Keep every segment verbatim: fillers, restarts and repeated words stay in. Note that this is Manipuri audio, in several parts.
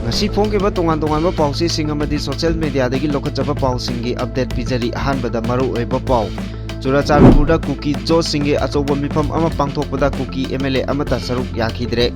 ꯉꯁꯤ ꯐꯣꯡꯈꯤꯕ ꯇꯣꯉꯥꯟ ꯇꯣꯉꯥꯟꯕ ꯄꯥꯎꯆꯦꯁꯤꯡ ꯑꯃꯗꯤ ꯁꯣꯁꯤꯌꯦꯜ ꯃꯦꯗꯤꯌꯥꯗꯒꯤ ꯂꯧꯈꯠꯆꯕ ꯄꯥꯎꯁꯤꯡꯒꯤ ꯑꯞꯗꯦꯠ ꯄꯤꯖꯔꯤ꯫ ꯑꯍꯥꯟꯕꯗ ꯃꯔꯨꯑꯣꯏꯕ ꯄꯥꯎ꯫ ꯆꯨꯔꯥꯆꯥꯟꯄꯨꯔꯗ ꯀꯨꯀꯤ ꯖꯣꯁꯁꯤꯡꯒꯤ ꯑꯆꯧꯕ ꯃꯤꯐꯝ ꯑꯃ ꯄꯥꯡꯊꯣꯛꯄꯗ ꯀꯨꯀꯤ ꯑꯦꯝ ꯑꯦꯜ ꯑꯦ ꯑꯃꯠꯇ ꯁꯔꯨꯛ ꯌꯥꯈꯤꯗ꯭ꯔꯦ꯫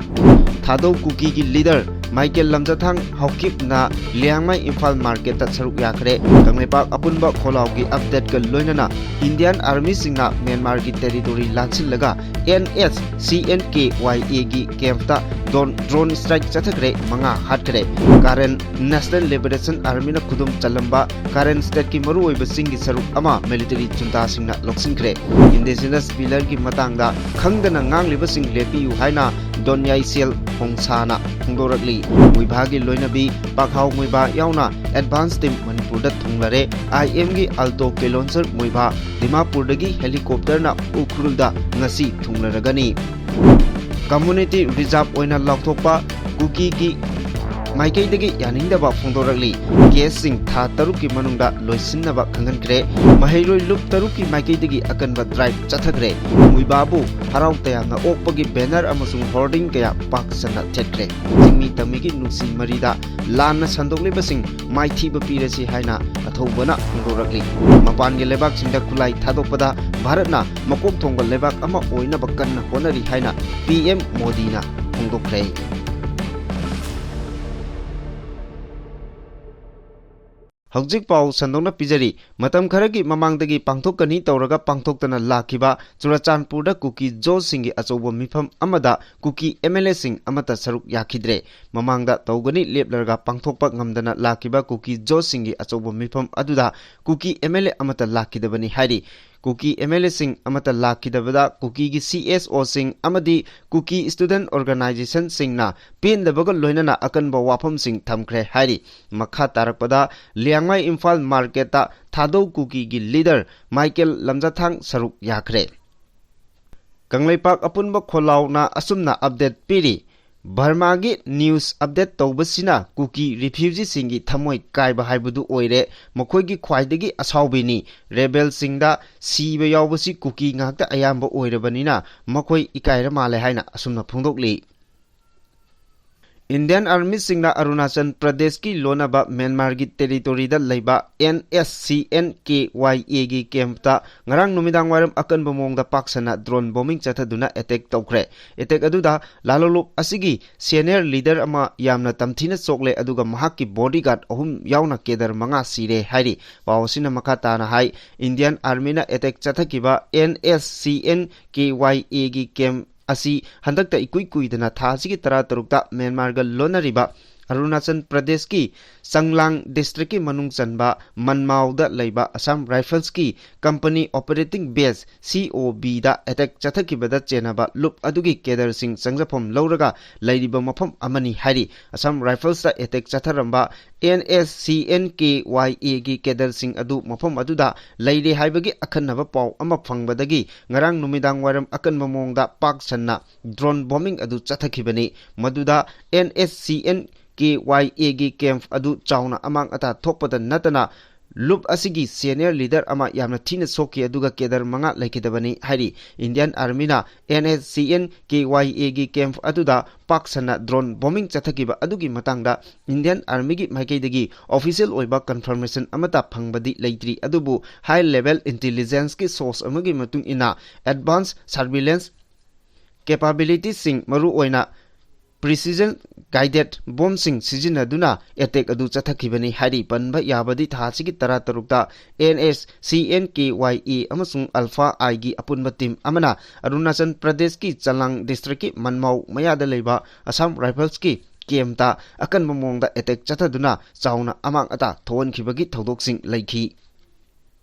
ꯊꯥꯗꯧ ꯀꯨꯀꯤꯒꯤ ꯂꯤꯗꯔ ꯃꯥꯏꯀꯦꯜ ꯂꯝꯖꯊꯥꯡ ꯍꯥꯎꯀꯤꯞꯅ ꯂꯤꯌꯥꯡꯃꯩ ꯏꯝꯐꯥꯜ ꯃꯥꯔꯀꯦꯠꯇ ꯁꯔꯨꯛ ꯌꯥꯈ꯭ꯔꯦ꯫ ꯀꯪꯂꯩꯄꯥꯛ ꯑꯄꯨꯟꯕ ꯈꯣꯜꯂꯥꯎꯒꯤ ꯑꯞꯗꯦꯠꯀ ꯂꯣꯏꯅꯅ ꯏꯟꯗꯤꯌꯥꯟ ꯑꯥꯔꯃꯤꯁꯤꯡꯅ ꯃ꯭ꯌꯥꯟꯃꯥꯔꯒꯤ ꯇꯦꯔꯤꯇꯣꯔꯤ ꯂꯥꯟꯁꯤꯜꯂꯒ N S C N K Y ꯑꯦꯒꯤ ꯀꯦꯝꯞꯇ ꯗꯣꯟ-, ꯗ꯭ꯔꯣꯟ ꯁ꯭ꯇ꯭ꯔꯥꯏꯛ ꯆꯠꯊꯈ꯭ꯔꯦ, ꯃꯉꯥ ꯍꯥꯠꯈ꯭ꯔꯦ꯫ ꯀꯥꯔꯦꯟ ꯅꯦꯁꯅꯦꯜ ꯂꯤꯕꯔꯦꯁꯟ ꯑꯥꯔꯃꯤꯅ ꯈꯨꯗꯨꯝ ꯆꯜꯂꯝꯕ ꯀꯥꯔꯦꯟ ꯁ꯭ꯇꯦꯠꯀꯤ ꯃꯔꯨꯑꯣꯏꯕ ꯆꯤꯡꯒꯤ ꯁꯔꯨꯛ ꯑꯃ ꯃꯤꯂꯤꯇꯔꯤ ꯖꯨꯟꯇꯥꯁꯤꯡꯅ ꯂꯧꯁꯤꯟꯈ꯭ꯔꯦ꯫ ꯏꯟꯗꯤꯖꯤꯅꯁ ꯄꯤꯂꯔꯒꯤ ꯃꯇꯥꯡꯗ ꯈꯪꯗꯅ ꯉꯥꯡꯂꯤꯕꯁꯤꯡ ꯂꯦꯞꯄꯤꯌꯨ ꯍꯥꯏꯅ ꯗꯣꯟꯌꯥꯏꯁꯦꯜ ꯍꯣꯡꯁꯥꯅ ꯐꯣꯡꯗꯣꯔꯛꯂꯤ꯫ ꯃꯨꯏꯚꯥꯒꯤ ꯂꯣꯏꯅꯕꯤ ꯄꯥꯛꯍꯥꯎ ꯃꯨꯏꯚꯥ ꯌꯥꯎꯅ ꯑꯦꯗꯚꯥꯟꯁ ꯇꯤꯝ ꯃꯅꯤꯄꯨꯔꯗ ꯊꯨꯡꯂꯔꯦ꯫ ꯑꯥꯏ ꯑꯦꯝꯒꯤ ꯑꯜꯇꯣ ꯀꯦꯂꯣꯟꯁꯔ ꯃꯨꯏꯚꯥ ꯗꯤꯃꯥꯄꯨꯔꯗꯒꯤ ꯍꯦꯂꯤꯀꯣꯞꯇꯔꯅ ꯎꯈ꯭ꯔꯨꯜꯗ ꯉꯁꯤ ꯊꯨꯡꯂꯔꯒꯅꯤ꯫ ꯀꯝꯃꯨꯅꯤꯇꯤ ꯔꯤꯖꯥꯔꯚ ꯑꯣꯏꯅ ꯂꯥꯎꯊꯣꯛꯄ ꯀꯨꯀꯤꯒꯤ ꯃꯥꯏꯀꯩꯗꯒꯤ ꯌꯥꯅꯤꯡꯗꯕ ꯐꯣꯡꯗꯣꯔꯛꯂꯤ꯫ ꯀꯦꯁꯁꯤꯡ ꯊꯥ ꯇꯔꯨꯛꯀꯤ ꯃꯅꯨꯡꯗ ꯂꯣꯏꯁꯤꯟꯅꯕ ꯈꯪꯍꯟꯈ꯭ꯔꯦ꯫ ꯃꯍꯩꯔꯣꯏ ꯂꯨꯞ ꯇꯔꯨꯛꯀꯤ ꯃꯥꯏꯀꯩꯗꯒꯤ ꯑꯀꯟꯕ ꯗ꯭ꯔꯥꯏꯚ ꯆꯠꯊꯈ꯭ꯔꯦ꯫ ꯃꯨꯏꯕꯥꯕꯨ ꯍꯔꯥꯎ ꯇꯌꯥꯝꯅ ꯑꯣꯛꯄꯒꯤ ꯕꯦꯅꯔ ꯑꯃꯁꯨꯡ ꯍꯣꯔꯗꯤꯡ ꯀꯌꯥ ꯄꯥꯛ ꯁꯟꯅ ꯊꯦꯠꯈ꯭ꯔꯦ꯫ ꯆꯤꯡꯃꯤ ꯇꯝꯃꯤꯒꯤ ꯅꯨꯡꯁꯤ ꯃꯔꯤꯗ ꯂꯥꯟꯅ ꯁꯟꯗꯣꯛꯂꯤꯕꯁꯤꯡ ꯃꯥꯏꯊꯤꯕ ꯄꯤꯔꯁꯤ ꯍꯥꯏꯅ ꯑꯊꯧꯕꯅ ꯐꯣꯡꯗꯣꯔꯛꯂꯤ꯫ ꯃꯄꯥꯟꯒꯤ ꯂꯩꯕꯥꯛꯁꯤꯡꯗ ꯈꯨꯠꯂꯥꯏ ꯊꯥꯗꯣꯛꯄꯗ ꯚꯥꯔꯠꯅ ꯃꯀꯣꯛ ꯊꯣꯡꯕ ꯂꯩꯕꯥꯛ ꯑꯃ ꯑꯣꯏꯅꯕ ꯀꯟꯅ ꯍꯣꯠꯅꯔꯤ ꯍꯥꯏꯅ ꯄꯤ ꯑꯦꯝ ꯃꯣꯗꯤꯅ ꯐꯣꯡꯗꯣꯛꯈ꯭ꯔꯦ꯫ ꯍꯧꯖꯤꯛ ꯄꯥꯎ ꯁꯟꯗꯣꯛꯅ ꯄꯤꯖꯔꯤ꯫ ꯃꯇꯝ ꯈꯔꯒꯤ ꯃꯃꯥꯡꯗꯒꯤ ꯄꯥꯡꯊꯣꯛꯀꯅꯤ ꯇꯧꯔꯒ ꯄꯥꯡꯊꯣꯛꯇꯅ ꯂꯥꯛꯈꯤꯕ ꯆꯨꯔꯥꯆꯥꯟꯄꯨꯔꯗ ꯀꯨꯀꯤ ꯖꯣꯁꯁꯤꯡꯒꯤ ꯑꯆꯧꯕ ꯃꯤꯐꯝ ꯑꯃꯗ ꯀꯨꯀꯤ ꯑꯦꯝ ꯑꯦꯜ ꯑꯦꯁꯤꯡ ꯑꯃꯠꯇ ꯁꯔꯨꯛ ꯌꯥꯈꯤꯗ꯭ꯔꯦ꯫ ꯃꯃꯥꯡꯗ ꯇꯧꯒꯅꯤ ꯂꯦꯞꯂꯔꯒ ꯄꯥꯡꯊꯣꯛꯄ ꯉꯝꯗꯅ ꯂꯥꯛꯈꯤꯕ ꯀꯨꯀꯤ ꯖꯣꯁꯁꯤꯡꯒꯤ ꯑꯆꯧꯕ ꯃꯤꯐꯝ ꯑꯗꯨꯗ ꯀꯨꯀꯤ ꯑꯦꯝ ꯑꯦꯜ ꯑꯦ ꯑꯃꯠꯇ ꯂꯥꯛꯈꯤꯗꯕꯅꯤ ꯍꯥꯏꯔꯤ꯫ ꯀꯨꯀꯤ ꯑꯦꯝ ꯑꯦꯜ ꯑꯦꯁꯤꯡ ꯑꯃꯠꯇ ꯂꯥꯛꯈꯤꯗꯕꯗ ꯀꯨꯀꯤꯒꯤ ꯁꯤ ꯑꯦꯁ ꯑꯣꯁꯤꯡ ꯑꯃꯗꯤ ꯀꯨꯀꯤ ꯁ꯭ꯇꯨꯗꯦꯟꯠ ꯑꯣꯔꯒꯅꯥꯏꯖꯦꯁꯟꯁꯤꯡꯅ ꯄꯦꯟꯗꯕꯒ ꯂꯣꯏꯅꯅ ꯑꯀꯟꯕ ꯋꯥꯐꯝꯁꯤꯡ ꯊꯝꯈ꯭ꯔꯦ ꯍꯥꯏꯔꯤ꯫ ꯃꯈꯥ ꯇꯥꯔꯛꯄꯗ ꯂꯤꯌꯥꯡꯃꯩ ꯏꯝꯐꯥꯜ ꯃꯥꯔꯀꯦꯠꯇ ꯊꯥꯗꯧ ꯀꯨꯀꯤꯒꯤ ꯂꯤꯗꯔ ꯃꯥꯏꯀꯦꯜ ꯂꯝꯖꯥꯊꯥꯡ ꯁꯔꯨꯛ ꯌꯥꯈ꯭ꯔꯦ꯫ ꯀꯪꯂꯩꯄꯥꯛ ꯑꯄꯨꯟꯕ ꯈꯣꯜꯂꯥꯎꯅ ꯑꯁꯨꯝꯅ ꯑꯞꯗꯦꯠ ꯄꯤꯔꯤ꯫ ꯕꯔꯃꯥꯒꯤ ꯅ꯭ꯌꯨꯁ ꯑꯞꯗꯦꯠ ꯇꯧꯕꯁꯤꯅ ꯀꯨꯀꯤ ꯔꯤꯐ꯭ꯌꯨꯖꯤꯁꯤꯡꯒꯤ ꯊꯃꯣꯏ ꯀꯥꯏꯕ ꯍꯥꯏꯕꯗꯨ ꯑꯣꯏꯔꯦ꯫ ꯃꯈꯣꯏꯒꯤ ꯈ꯭ꯋꯥꯏꯗꯒꯤ ꯑꯁꯥꯎꯕꯤꯅꯤ꯫ ꯔꯦꯕꯦꯜꯁꯤꯡꯗ ꯁꯤꯕ ꯌꯥꯎꯕꯁꯤ ꯀꯨꯀꯤ ꯉꯥꯛꯇ ꯑꯌꯥꯝꯕ ꯑꯣꯏꯔꯕꯅꯤꯅ ꯃꯈꯣꯏ ꯏꯀꯥꯏꯔ ꯃꯥꯜꯂꯦ ꯍꯥꯏꯅ ꯑꯁꯨꯝꯅ ꯐꯣꯡꯗꯣꯛꯂꯤ꯫ Indian Armyꯁꯤꯡꯅ ꯑꯔꯨꯅꯥꯆꯜ ꯄ꯭ꯔꯗꯦꯁꯀꯤ ꯂꯣꯟꯅꯕ ꯃ꯭ꯌꯥꯟꯃꯥꯔꯒꯤ territoryꯗ ꯂꯩꯕ N S C N K Y Aꯒꯤ campꯇ ꯉꯔꯥꯡ ꯅꯨꯃꯤꯗꯥꯡ ꯋꯥꯏꯔꯝ ꯑꯀꯟꯕ ꯃꯑꯣꯡꯗ ꯄꯥꯛ ꯁꯟꯅ drone bombing ꯆꯠꯊꯗꯨꯅ attack ꯇꯧꯈ꯭ꯔꯦ꯫ Attack ꯑꯗꯨꯗ ꯂꯥꯂꯣꯂꯨꯞ ꯑꯁꯤꯒꯤ senior leader ꯑꯃ ꯌꯥꯝꯅ ꯇꯝꯊꯤꯅ ꯁꯣꯛꯂꯦ, ꯑꯗꯨꯒ ꯃꯍꯥꯛꯀꯤ bodyguard ꯑꯍꯨꯝ ꯌꯥꯎꯅ cadre ꯃꯉꯥ ꯁꯤꯔꯦ ꯍꯥꯏꯔꯤ꯫ ꯄꯥꯎ ꯑꯁꯤꯅ ꯃꯈꯥ ꯇꯥꯅ ꯍꯥꯏ, Indian Armyꯅ attack ꯆꯠꯊꯈꯤꯕ N S C N K Y Aꯒꯤ camp ꯑꯁꯤ ꯍꯟꯗꯛꯇ ꯏꯀꯨꯏ ꯀꯨꯏꯗꯅ ꯊꯥ ꯑꯁꯤꯒꯤ ꯇꯔꯥꯇꯔꯨꯛꯇ ꯃ꯭ꯌꯥꯟꯃꯥꯔꯒ ꯂꯣꯟꯅꯔꯤꯕ ꯑꯔꯨꯅꯥꯆꯜ ꯄ꯭ꯔꯗꯦꯁꯀꯤ ꯆꯪꯂꯥꯡ districtꯀꯤ ꯃꯅꯨꯡ ꯆꯟꯕ ꯃꯟꯃꯥꯎꯗ ꯂꯩꯕ Assam Riflesꯀꯤ company operating base, C O Bꯗ attack ꯆꯠꯊꯈꯤꯕꯗ ꯆꯦꯟꯅꯕ ꯂꯨꯞ ꯑꯗꯨꯒꯤ cadreꯁꯤꯡ ꯆꯪꯖꯐꯝ ꯂꯧꯔꯒ ꯂꯩꯔꯤꯕ ꯃꯐꯝ ꯑꯃꯅꯤ ꯍꯥꯏꯔꯤ꯫ Assam Riflesꯇ attack ꯆꯠꯊꯔꯝꯕ N S C N K Y Aꯒꯤ cadreꯁꯤꯡ ꯑꯗꯨ ꯃꯐꯝ ꯑꯗꯨꯗ ꯂꯩꯔꯦ ꯍꯥꯏꯕꯒꯤ ꯑꯈꯟꯅꯕ ꯄꯥꯎ ꯑꯃ ꯐꯪꯕꯗꯒꯤ ꯉꯔꯥꯡ ꯅꯨꯃꯤꯗꯥꯡ ꯋꯥꯏꯔꯝ ꯑꯀꯟꯕ ꯃꯑꯣꯡꯗ ꯄꯥꯛ ꯁꯟꯅ drone bombing ꯑꯗꯨ ꯆꯠꯊꯈꯤꯕꯅꯤ꯫ ꯃꯗꯨꯗ N S C N K Y Aꯒꯤ camp ꯑꯗꯨ ꯆꯥꯎꯅ ꯑꯃꯥꯡ ꯑꯇꯥ ꯊꯣꯛꯄꯗ ꯅꯠꯇꯅ ꯂꯨꯞ ꯑꯁꯤꯒꯤ senior leader ꯑꯃ ꯌꯥꯝꯅ ꯊꯤꯅ ꯁꯣꯛꯈꯤ, ꯑꯗꯨꯒ cadre ꯃꯉꯥ ꯂꯩꯈꯤꯗꯕꯅꯤ ꯍꯥꯏꯔꯤ꯫ Indian Armyꯅ N S C N K Y Aꯒꯤ camp ꯑꯗꯨꯗ ꯄꯥꯛ ꯁꯟꯅ drone bombing ꯆꯠꯊꯈꯤꯕ ꯑꯗꯨꯒꯤ ꯃꯇꯥꯡꯗ Indian Armyꯒꯤ ꯃꯥꯏꯀꯩꯗꯒꯤ official ꯑꯣꯏꯕ confirmation ꯑꯃꯠꯇ ꯐꯪꯕꯗꯤ ꯂꯩꯇ꯭ꯔꯤ, ꯑꯗꯨꯕꯨ high level intelligenceꯀꯤ source ꯑꯃꯒꯤ ꯃꯇꯨꯡ ꯏꯟꯅ advanced surveillance capabilityꯁꯤꯡ, ꯃꯔꯨꯑꯣꯏꯅ precision guided bombꯁꯤꯡ ꯁꯤꯖꯤꯟꯅꯗꯨꯅ attack ꯑꯗꯨ ꯆꯠꯊꯈꯤꯕꯅꯤ ꯍꯥꯏꯔꯤ꯫ ꯄꯟꯕ ꯌꯥꯕꯗꯤ ꯊꯥ ꯑꯁꯤꯒꯤ ꯇꯔꯥꯇꯔꯨꯛꯇ N S C N K Y A ꯑꯃꯁꯨꯡ Alpha Iꯒꯤ ꯑꯄꯨꯟꯕ team ꯑꯃꯅ ꯑꯔꯨꯅꯥꯆꯜ ꯄ꯭ꯔꯗꯦꯁꯀꯤ ꯆꯂꯥꯡ districtꯀꯤ ꯃꯟꯃꯥꯎ ꯃꯌꯥꯗ ꯂꯩꯕ Assam Riflesꯀꯤ campꯇ ꯑꯀꯟꯕ ꯃꯑꯣꯡꯗ attack ꯆꯠꯊꯗꯨꯅ ꯆꯥꯎꯅ ꯑꯃꯥꯡ ꯑꯇꯥ ꯊꯣꯛꯍꯟꯈꯤꯕꯒꯤ ꯊꯧꯗꯣꯛꯁꯤꯡ ꯂꯩꯈꯤ꯫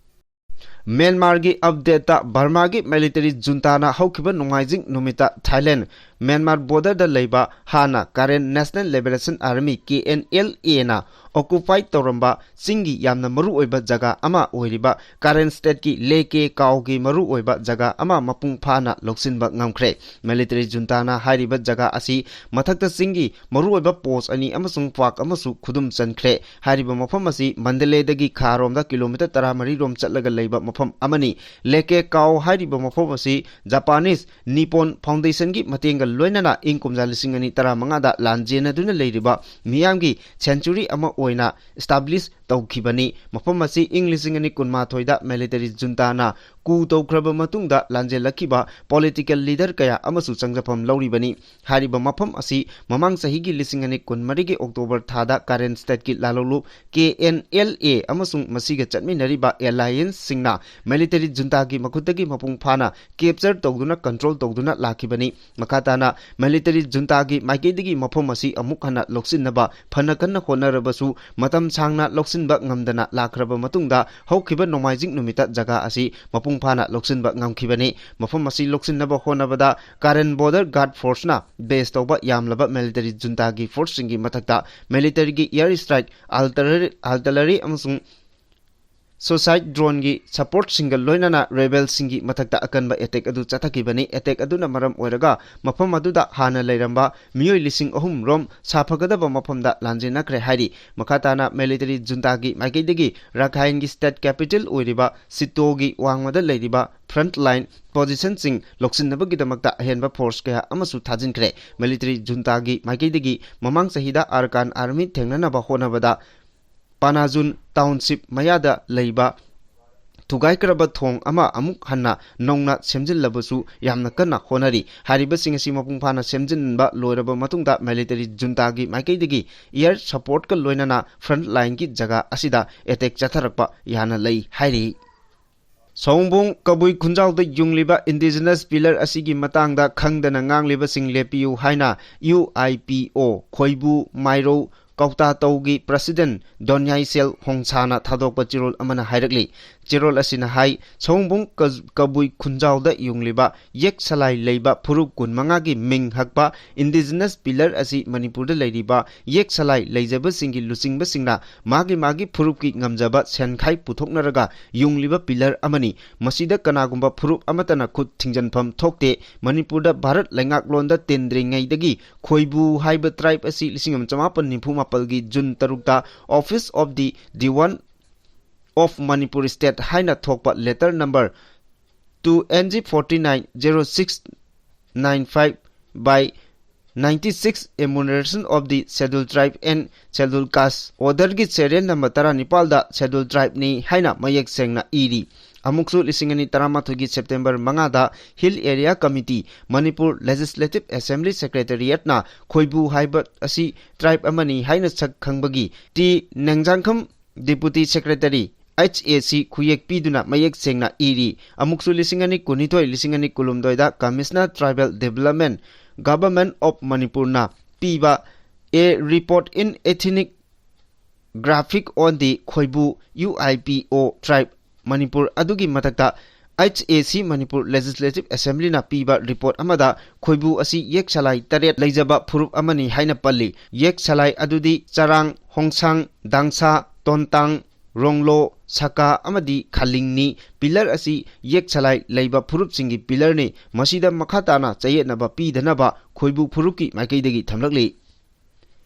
ꯃ꯭ꯌꯥꯟꯃꯥꯔꯒꯤ updateꯇ ꯕꯔꯃꯥꯒꯤ military juntana ꯍꯧꯈꯤꯕ ꯅꯣꯡꯃꯥꯏꯖꯤꯡ ꯅꯨꯃꯤꯠꯇ ꯊꯥꯏꯂꯦꯟ ꯃ꯭ꯌꯥꯟꯃꯥꯔ borderꯗ ꯂꯩꯕ ꯍꯥꯟꯅ Karen National Liberation Army, K N L Aꯅ occupy ꯇꯧꯔꯝꯕ ꯆꯤꯡꯒꯤ ꯌꯥꯝꯅ ꯃꯔꯨꯑꯣꯏꯕ ꯖꯒꯥ ꯑꯃ ꯑꯣꯏꯔꯤꯕ Karen stateꯀꯤ ꯂꯦꯀꯦ ꯀꯥꯎꯒꯤ ꯃꯔꯨꯑꯣꯏꯕ ꯖꯒꯥ ꯑꯃ ꯃꯄꯨꯡ ꯐꯥꯅ ꯂꯧꯁꯤꯟꯕ ꯉꯝꯈ꯭ꯔꯦ꯫ Military juntana ꯍꯥꯏꯔꯤꯕ ꯖꯒꯥ ꯑꯁꯤ ꯃꯊꯛꯇ ꯆꯤꯡꯒꯤ ꯃꯔꯨꯑꯣꯏꯕ post ꯑꯅꯤ ꯑꯃꯁꯨꯡ park ꯑꯃꯁꯨ ꯈꯨꯗꯨꯝ ꯆꯟꯈ꯭ꯔꯦ꯫ ꯍꯥꯏꯔꯤꯕ ꯃꯐꯝ ꯑꯁꯤ ꯃꯟꯗꯂꯦꯗꯒꯤ ꯈꯥꯔꯣꯝꯗ kilometre ꯇꯔꯥꯃꯔꯤ ꯔꯣꯝ ꯆꯠꯂꯒ ꯂꯩꯕ ꯃꯐꯝ ꯑꯃꯅꯤ꯫ ꯂꯦꯀꯦ ꯀꯥꯎ ꯍꯥꯏꯔꯤꯕ ꯃꯐꯝ ꯑꯁꯤ Japanese Nippon Foundationꯒꯤ ꯃꯇꯦꯡꯒ ꯂꯣꯏꯅꯅ ꯏꯪ ꯀꯨꯝꯖꯥ ꯂꯤꯁꯤꯡ ꯑꯅꯤ ꯇꯔꯥꯃꯉꯥꯗ ꯂꯥꯟꯖꯦꯟꯅꯗꯨꯅ ꯂꯩꯔꯤꯕ ꯃꯤꯌꯥꯝꯒꯤ sanctuary ꯑꯃ ꯑꯣꯏꯅ establish ꯇꯧꯈꯤꯕꯅꯤ꯫ ꯃꯐꯝ ꯑꯁꯤ ꯏꯪ ꯂꯤꯁꯤꯡ ꯑꯅꯤ ꯀꯨꯟꯃꯥꯊꯣꯏꯗ military juntaꯅ coup ꯇꯧꯈ꯭ꯔꯕ ꯃꯇꯨꯡꯗ ꯂꯥꯟꯖꯦꯜꯂꯛꯈꯤꯕ political leader ꯀꯌꯥ ꯑꯃꯁꯨ ꯆꯪꯖꯐꯝ ꯂꯧꯔꯤꯕꯅꯤ꯫ ꯍꯥꯏꯔꯤꯕ ꯃꯐꯝ ꯑꯁꯤ ꯃꯃꯥꯡ ꯆꯍꯤꯒꯤ ꯂꯤꯁꯤꯡ ꯑꯅꯤ ꯀꯨꯟꯃꯔꯤꯒꯤ October ꯊꯥꯗ Karen stateꯀꯤ ꯂꯥꯂꯣꯡꯂꯨꯞ K N L A ꯑꯃꯁꯨꯡ ꯃꯁꯤꯒ ꯆꯠꯃꯤꯟꯅꯔꯤꯕ allianceꯁꯤꯡꯅ military juntaꯒꯤ ꯃꯈꯨꯠꯇꯒꯤ ꯃꯄꯨꯡ ꯐꯥꯅ capture ꯇꯧꯗꯨꯅ control ꯇꯧꯗꯨꯅ ꯂꯥꯛꯈꯤꯕꯅꯤ꯫ ꯃꯈꯥ ꯇꯥꯅ military juntaꯒꯤ ꯃꯥꯏꯀꯩꯗꯒꯤ ꯃꯐꯝ ꯑꯁꯤ ꯑꯃꯨꯛ ꯍꯟꯅ ꯂꯧꯁꯤꯟꯅꯕ ꯐꯅ ꯀꯟꯅ ꯍꯣꯠꯅꯔꯕꯁꯨ ꯃꯇꯝ ꯁꯥꯡꯅ ꯂꯧꯁꯤꯟꯕ ꯉꯝꯗꯅ ꯂꯥꯛꯈ꯭ꯔꯕ ꯃꯇꯨꯡꯗ ꯍꯧꯈꯤꯕ ꯅꯣꯡꯃꯥꯏꯖꯤꯡ ꯅꯨꯃꯤꯠꯇ ꯖꯒꯥ ꯑꯁꯤ ꯃꯄꯨꯡ ꯐꯥꯅ ꯂꯧꯁꯤꯟꯕ ꯉꯝꯈꯤꯕꯅꯤ꯫ ꯃꯐꯝ ꯑꯁꯤ ꯂꯧꯁꯤꯟꯅꯕ ꯍꯣꯠꯅꯕꯗ Karen Border Guard Forceꯅ base ꯇꯧꯕ ꯌꯥꯝꯂꯕ military juntaꯒꯤ forceꯁꯤꯡꯒꯤ ꯃꯊꯛꯇ militaryꯒꯤ air strike, artillery, artillery ꯑꯃꯁꯨꯡ suicide droneꯒꯤ supportꯁꯤꯡꯒ ꯂꯣꯏꯅꯅ rebelꯁꯤꯡꯒꯤ ꯃꯊꯛꯇ ꯑꯀꯟꯕ attack ꯑꯗꯨ ꯆꯠꯊꯈꯤꯕꯅꯤ꯫ Attack ꯑꯗꯨꯅ ꯃꯔꯝ ꯑꯣꯏꯔꯒ ꯃꯐꯝ ꯑꯗꯨꯗ ꯍꯥꯟꯅ ꯂꯩꯔꯝꯕ ꯃꯤꯑꯣꯏ ꯂꯤꯁꯤꯡ ꯑꯍꯨꯝ ꯔꯣꯝ ꯁꯥꯐꯒꯗꯕ ꯃꯐꯝꯗ ꯂꯥꯟꯖꯦꯟꯅꯈ꯭ꯔꯦ ꯍꯥꯏꯔꯤ꯫ ꯃꯈꯥ ꯇꯥꯅ military juntaꯒꯤ ꯃꯥꯏꯀꯩꯗꯒꯤ ꯔꯥꯈꯥꯏꯟꯒꯤ state capital ꯑꯣꯏꯔꯤꯕ ꯁꯤꯇꯣꯒꯤ ꯋꯥꯡꯃꯗ ꯂꯩꯔꯤꯕ front line positionꯁꯤꯡ ꯂꯧꯁꯤꯟꯅꯕꯒꯤꯗꯃꯛꯇ ꯑꯍꯦꯟꯕ force ꯀꯌꯥ ꯑꯃꯁꯨ ꯊꯥꯖꯤꯟꯈ꯭ꯔꯦ꯫ Military juntaꯒꯤ ꯃꯥꯏꯀꯩꯗꯒꯤ ꯃꯃꯥꯡ ꯆꯍꯤꯗ Arakan Army ꯊꯦꯡꯅꯅꯕ ꯍꯣꯠꯅꯕꯗ ꯄꯥꯅꯥꯖꯨꯟ township ꯃꯌꯥꯗ ꯂꯩꯕ ꯊꯨꯒꯥꯏꯈ꯭ꯔꯕ ꯊꯣꯡ ꯑꯃ ꯑꯃꯨꯛ ꯍꯟꯅ ꯅꯧꯅ ꯁꯦꯝꯖꯤꯜꯂꯕꯁꯨ ꯌꯥꯝꯅ ꯀꯟꯅ ꯍꯣꯠꯅꯔꯤ꯫ ꯍꯥꯏꯔꯤꯕꯁꯤꯡ ꯑꯁꯤ ꯃꯄꯨꯡ ꯐꯥꯅ ꯁꯦꯝꯖꯤꯟꯕ ꯂꯣꯏꯔꯕ ꯃꯇꯨꯡꯗ military juntaꯒꯤ ꯃꯥꯏꯀꯩꯗꯒꯤ air supportꯀ ꯂꯣꯏꯅꯅ front lineꯒꯤ ꯖꯒꯥ ꯑꯁꯤꯗ attack ꯆꯠꯊꯔꯛꯄ ꯌꯥꯅ ꯂꯩ ꯍꯥꯏꯔꯤ꯫ ꯁꯑꯣꯝꯕꯨꯡ ꯀꯕꯨꯏ ꯈꯨꯟꯖꯥꯎꯗ ꯌꯨꯡꯂꯤꯕ indigenous pillar ꯑꯁꯤꯒꯤ ꯃꯇꯥꯡꯗ ꯈꯪꯗꯅ ꯉꯥꯡꯂꯤꯕꯁꯤꯡ ꯂꯦꯞꯄꯤꯌꯨ ꯍꯥꯏꯅ U I P O ꯈꯣꯏꯕꯨ ꯃꯥꯏꯔꯧ ꯀꯧꯇꯥꯇꯧꯒꯤ president ꯗꯣꯟꯌꯥꯏꯁꯦꯜ ꯍꯣꯡꯁꯥꯅ ꯊꯥꯗꯣꯛꯄ ꯆꯦꯔꯣꯜ ꯑꯃꯅ ꯍꯥꯏꯔꯛꯂꯤ꯫ ꯆꯦꯔꯣꯜ ꯑꯁꯤꯅ ꯍꯥꯏ, ꯁꯑꯣꯝꯕꯨꯡ ꯀ-, ꯀꯕꯨꯏ ꯈꯨꯟꯖꯥꯎꯗ ꯌꯨꯡꯂꯤꯕ ꯌꯦꯛ ꯁꯂꯥꯏ ꯂꯩꯕ ꯐꯨꯔꯨꯞ ꯀꯨꯟꯃꯉꯥꯒꯤ ꯃꯤꯡ ꯍꯛꯄ indigenous pillar ꯑꯁꯤ ꯃꯅꯤꯄꯨꯔꯗ ꯂꯩꯔꯤꯕ ꯌꯦꯛ ꯁꯂꯥꯏ ꯂꯩꯖꯕꯁꯤꯡꯒꯤ ꯂꯨꯆꯤꯡꯕꯁꯤꯡꯅ ꯃꯥꯒꯤ ꯃꯥꯒꯤ ꯐꯨꯔꯨꯞꯀꯤ ꯉꯝꯖꯕ ꯁꯦꯟꯈꯥꯏ ꯄꯨꯊꯣꯛꯅꯔꯒ ꯌꯨꯡꯂꯤꯕ pillar ꯑꯃꯅꯤ꯫ ꯃꯁꯤꯗ ꯀꯅꯥꯒꯨꯝꯕ ꯐꯨꯔꯨꯞ ꯑꯃꯠꯇꯅ ꯈꯨꯠ ꯊꯤꯡꯖꯤꯟꯐꯝ ꯊꯣꯛꯇꯦ꯫ ꯃꯅꯤꯄꯨꯔꯗ ꯚꯥꯔꯠ ꯂꯩꯉꯥꯛꯂꯣꯟꯗ ꯇꯤꯟꯗ꯭ꯔꯤꯉꯩꯗꯒꯤ ꯈꯣꯏꯕꯨ ꯍꯥꯏꯕ tribe ꯑꯁꯤ ꯂꯤꯁꯤꯡ ꯑꯃ ꯆꯃꯥꯄꯟ ꯅꯤꯐꯨ ꯃꯥꯄꯜꯒꯤ June ꯇꯔꯨꯛꯇ Office of the Diwan of Manipur State ꯍꯥꯏꯅ ꯊꯣꯛꯄ letter number two N G forty nine zero six nine five by ninety-six enumeration of the Scheduled Tribe and Scheduled Caste orderꯒꯤ serial number ꯇꯔꯥꯅꯤꯄꯥꯜꯗ Scheduled Tribeꯅꯤ ꯍꯥꯏꯅ ꯃꯌꯦꯛ ꯁꯦꯡꯅ ꯏꯔꯤ꯫ ꯑꯃꯨꯛꯁꯨ ꯂꯤꯁꯤꯡ ꯑꯅꯤ ꯇꯔꯥꯃꯥꯊꯣꯏꯒꯤ September ꯃꯉꯥꯗ Hill Area Committee, Manipur Legislative Assembly Secretariatꯅ ꯈꯣꯏꯕꯨ ꯍꯥꯏꯕ ꯑꯁꯤ tribe ꯑꯃꯅꯤ ꯍꯥꯏꯅ ꯁꯛ ꯈꯪꯕꯒꯤ T Nengjangkham Deputy Secretary, H A C ꯈꯨꯌꯦꯛ ꯄꯤꯗꯨꯅ ꯃꯌꯦꯛ ꯁꯦꯡꯅ ꯏꯔꯤ꯫ ꯑꯃꯨꯛꯁꯨ ꯂꯤꯁꯤꯡ ꯑꯅꯤ ꯀꯨꯟꯅꯤꯊꯣꯏ, ꯂꯤꯁꯤꯡ ꯑꯅꯤ ꯀꯨꯟꯍꯨꯝꯗꯣꯏꯗ Commissioner Tribal Development, Government of Manipurꯅ ꯄꯤꯕ A Report in Ethnic Graphic on the Khoibu U I P O Tribe Manipur ꯑꯗꯨꯒꯤ ꯃꯊꯛꯇ H A C Manipur Legislative Assemblyꯅ ꯄꯤꯕ report ꯑꯃꯗ ꯈꯣꯏꯕꯨ ꯑꯁꯤ ꯌꯦꯛ ꯁꯂꯥꯏ ꯇꯔꯦꯠ ꯂꯩꯖꯕ ꯐꯨꯔꯨꯞ ꯑꯃꯅꯤ ꯍꯥꯏꯅ ꯄꯜꯂꯤ꯫ ꯌꯦꯛ ꯁꯂꯥꯏ ꯑꯗꯨꯗꯤ ꯆꯔꯥꯡ, ꯍꯣꯡꯁꯥꯡ, ꯗꯥꯡꯁꯥ, ꯇꯣꯟꯇꯥꯡ, ꯔꯣꯡꯂꯣ, ꯁꯀꯥ ꯑꯃꯗꯤ ꯈꯥꯂꯤꯡꯅꯤ꯫ Pillar ꯑꯁꯤ ꯌꯦꯛ ꯁꯂꯥꯏ ꯂꯩꯕ ꯐꯨꯔꯨꯞꯁꯤꯡꯒꯤ pillarꯅꯤ꯫ ꯃꯁꯤꯗ ꯃꯈꯥ ꯇꯥꯅ ꯆꯌꯦꯠꯅꯕ ꯄꯤꯗꯅꯕ ꯈꯣꯏꯕꯨ ꯐꯨꯔꯨꯞꯀꯤ ꯃꯥꯏꯀꯩꯗꯒꯤ ꯊꯝꯂꯛꯂꯤ꯫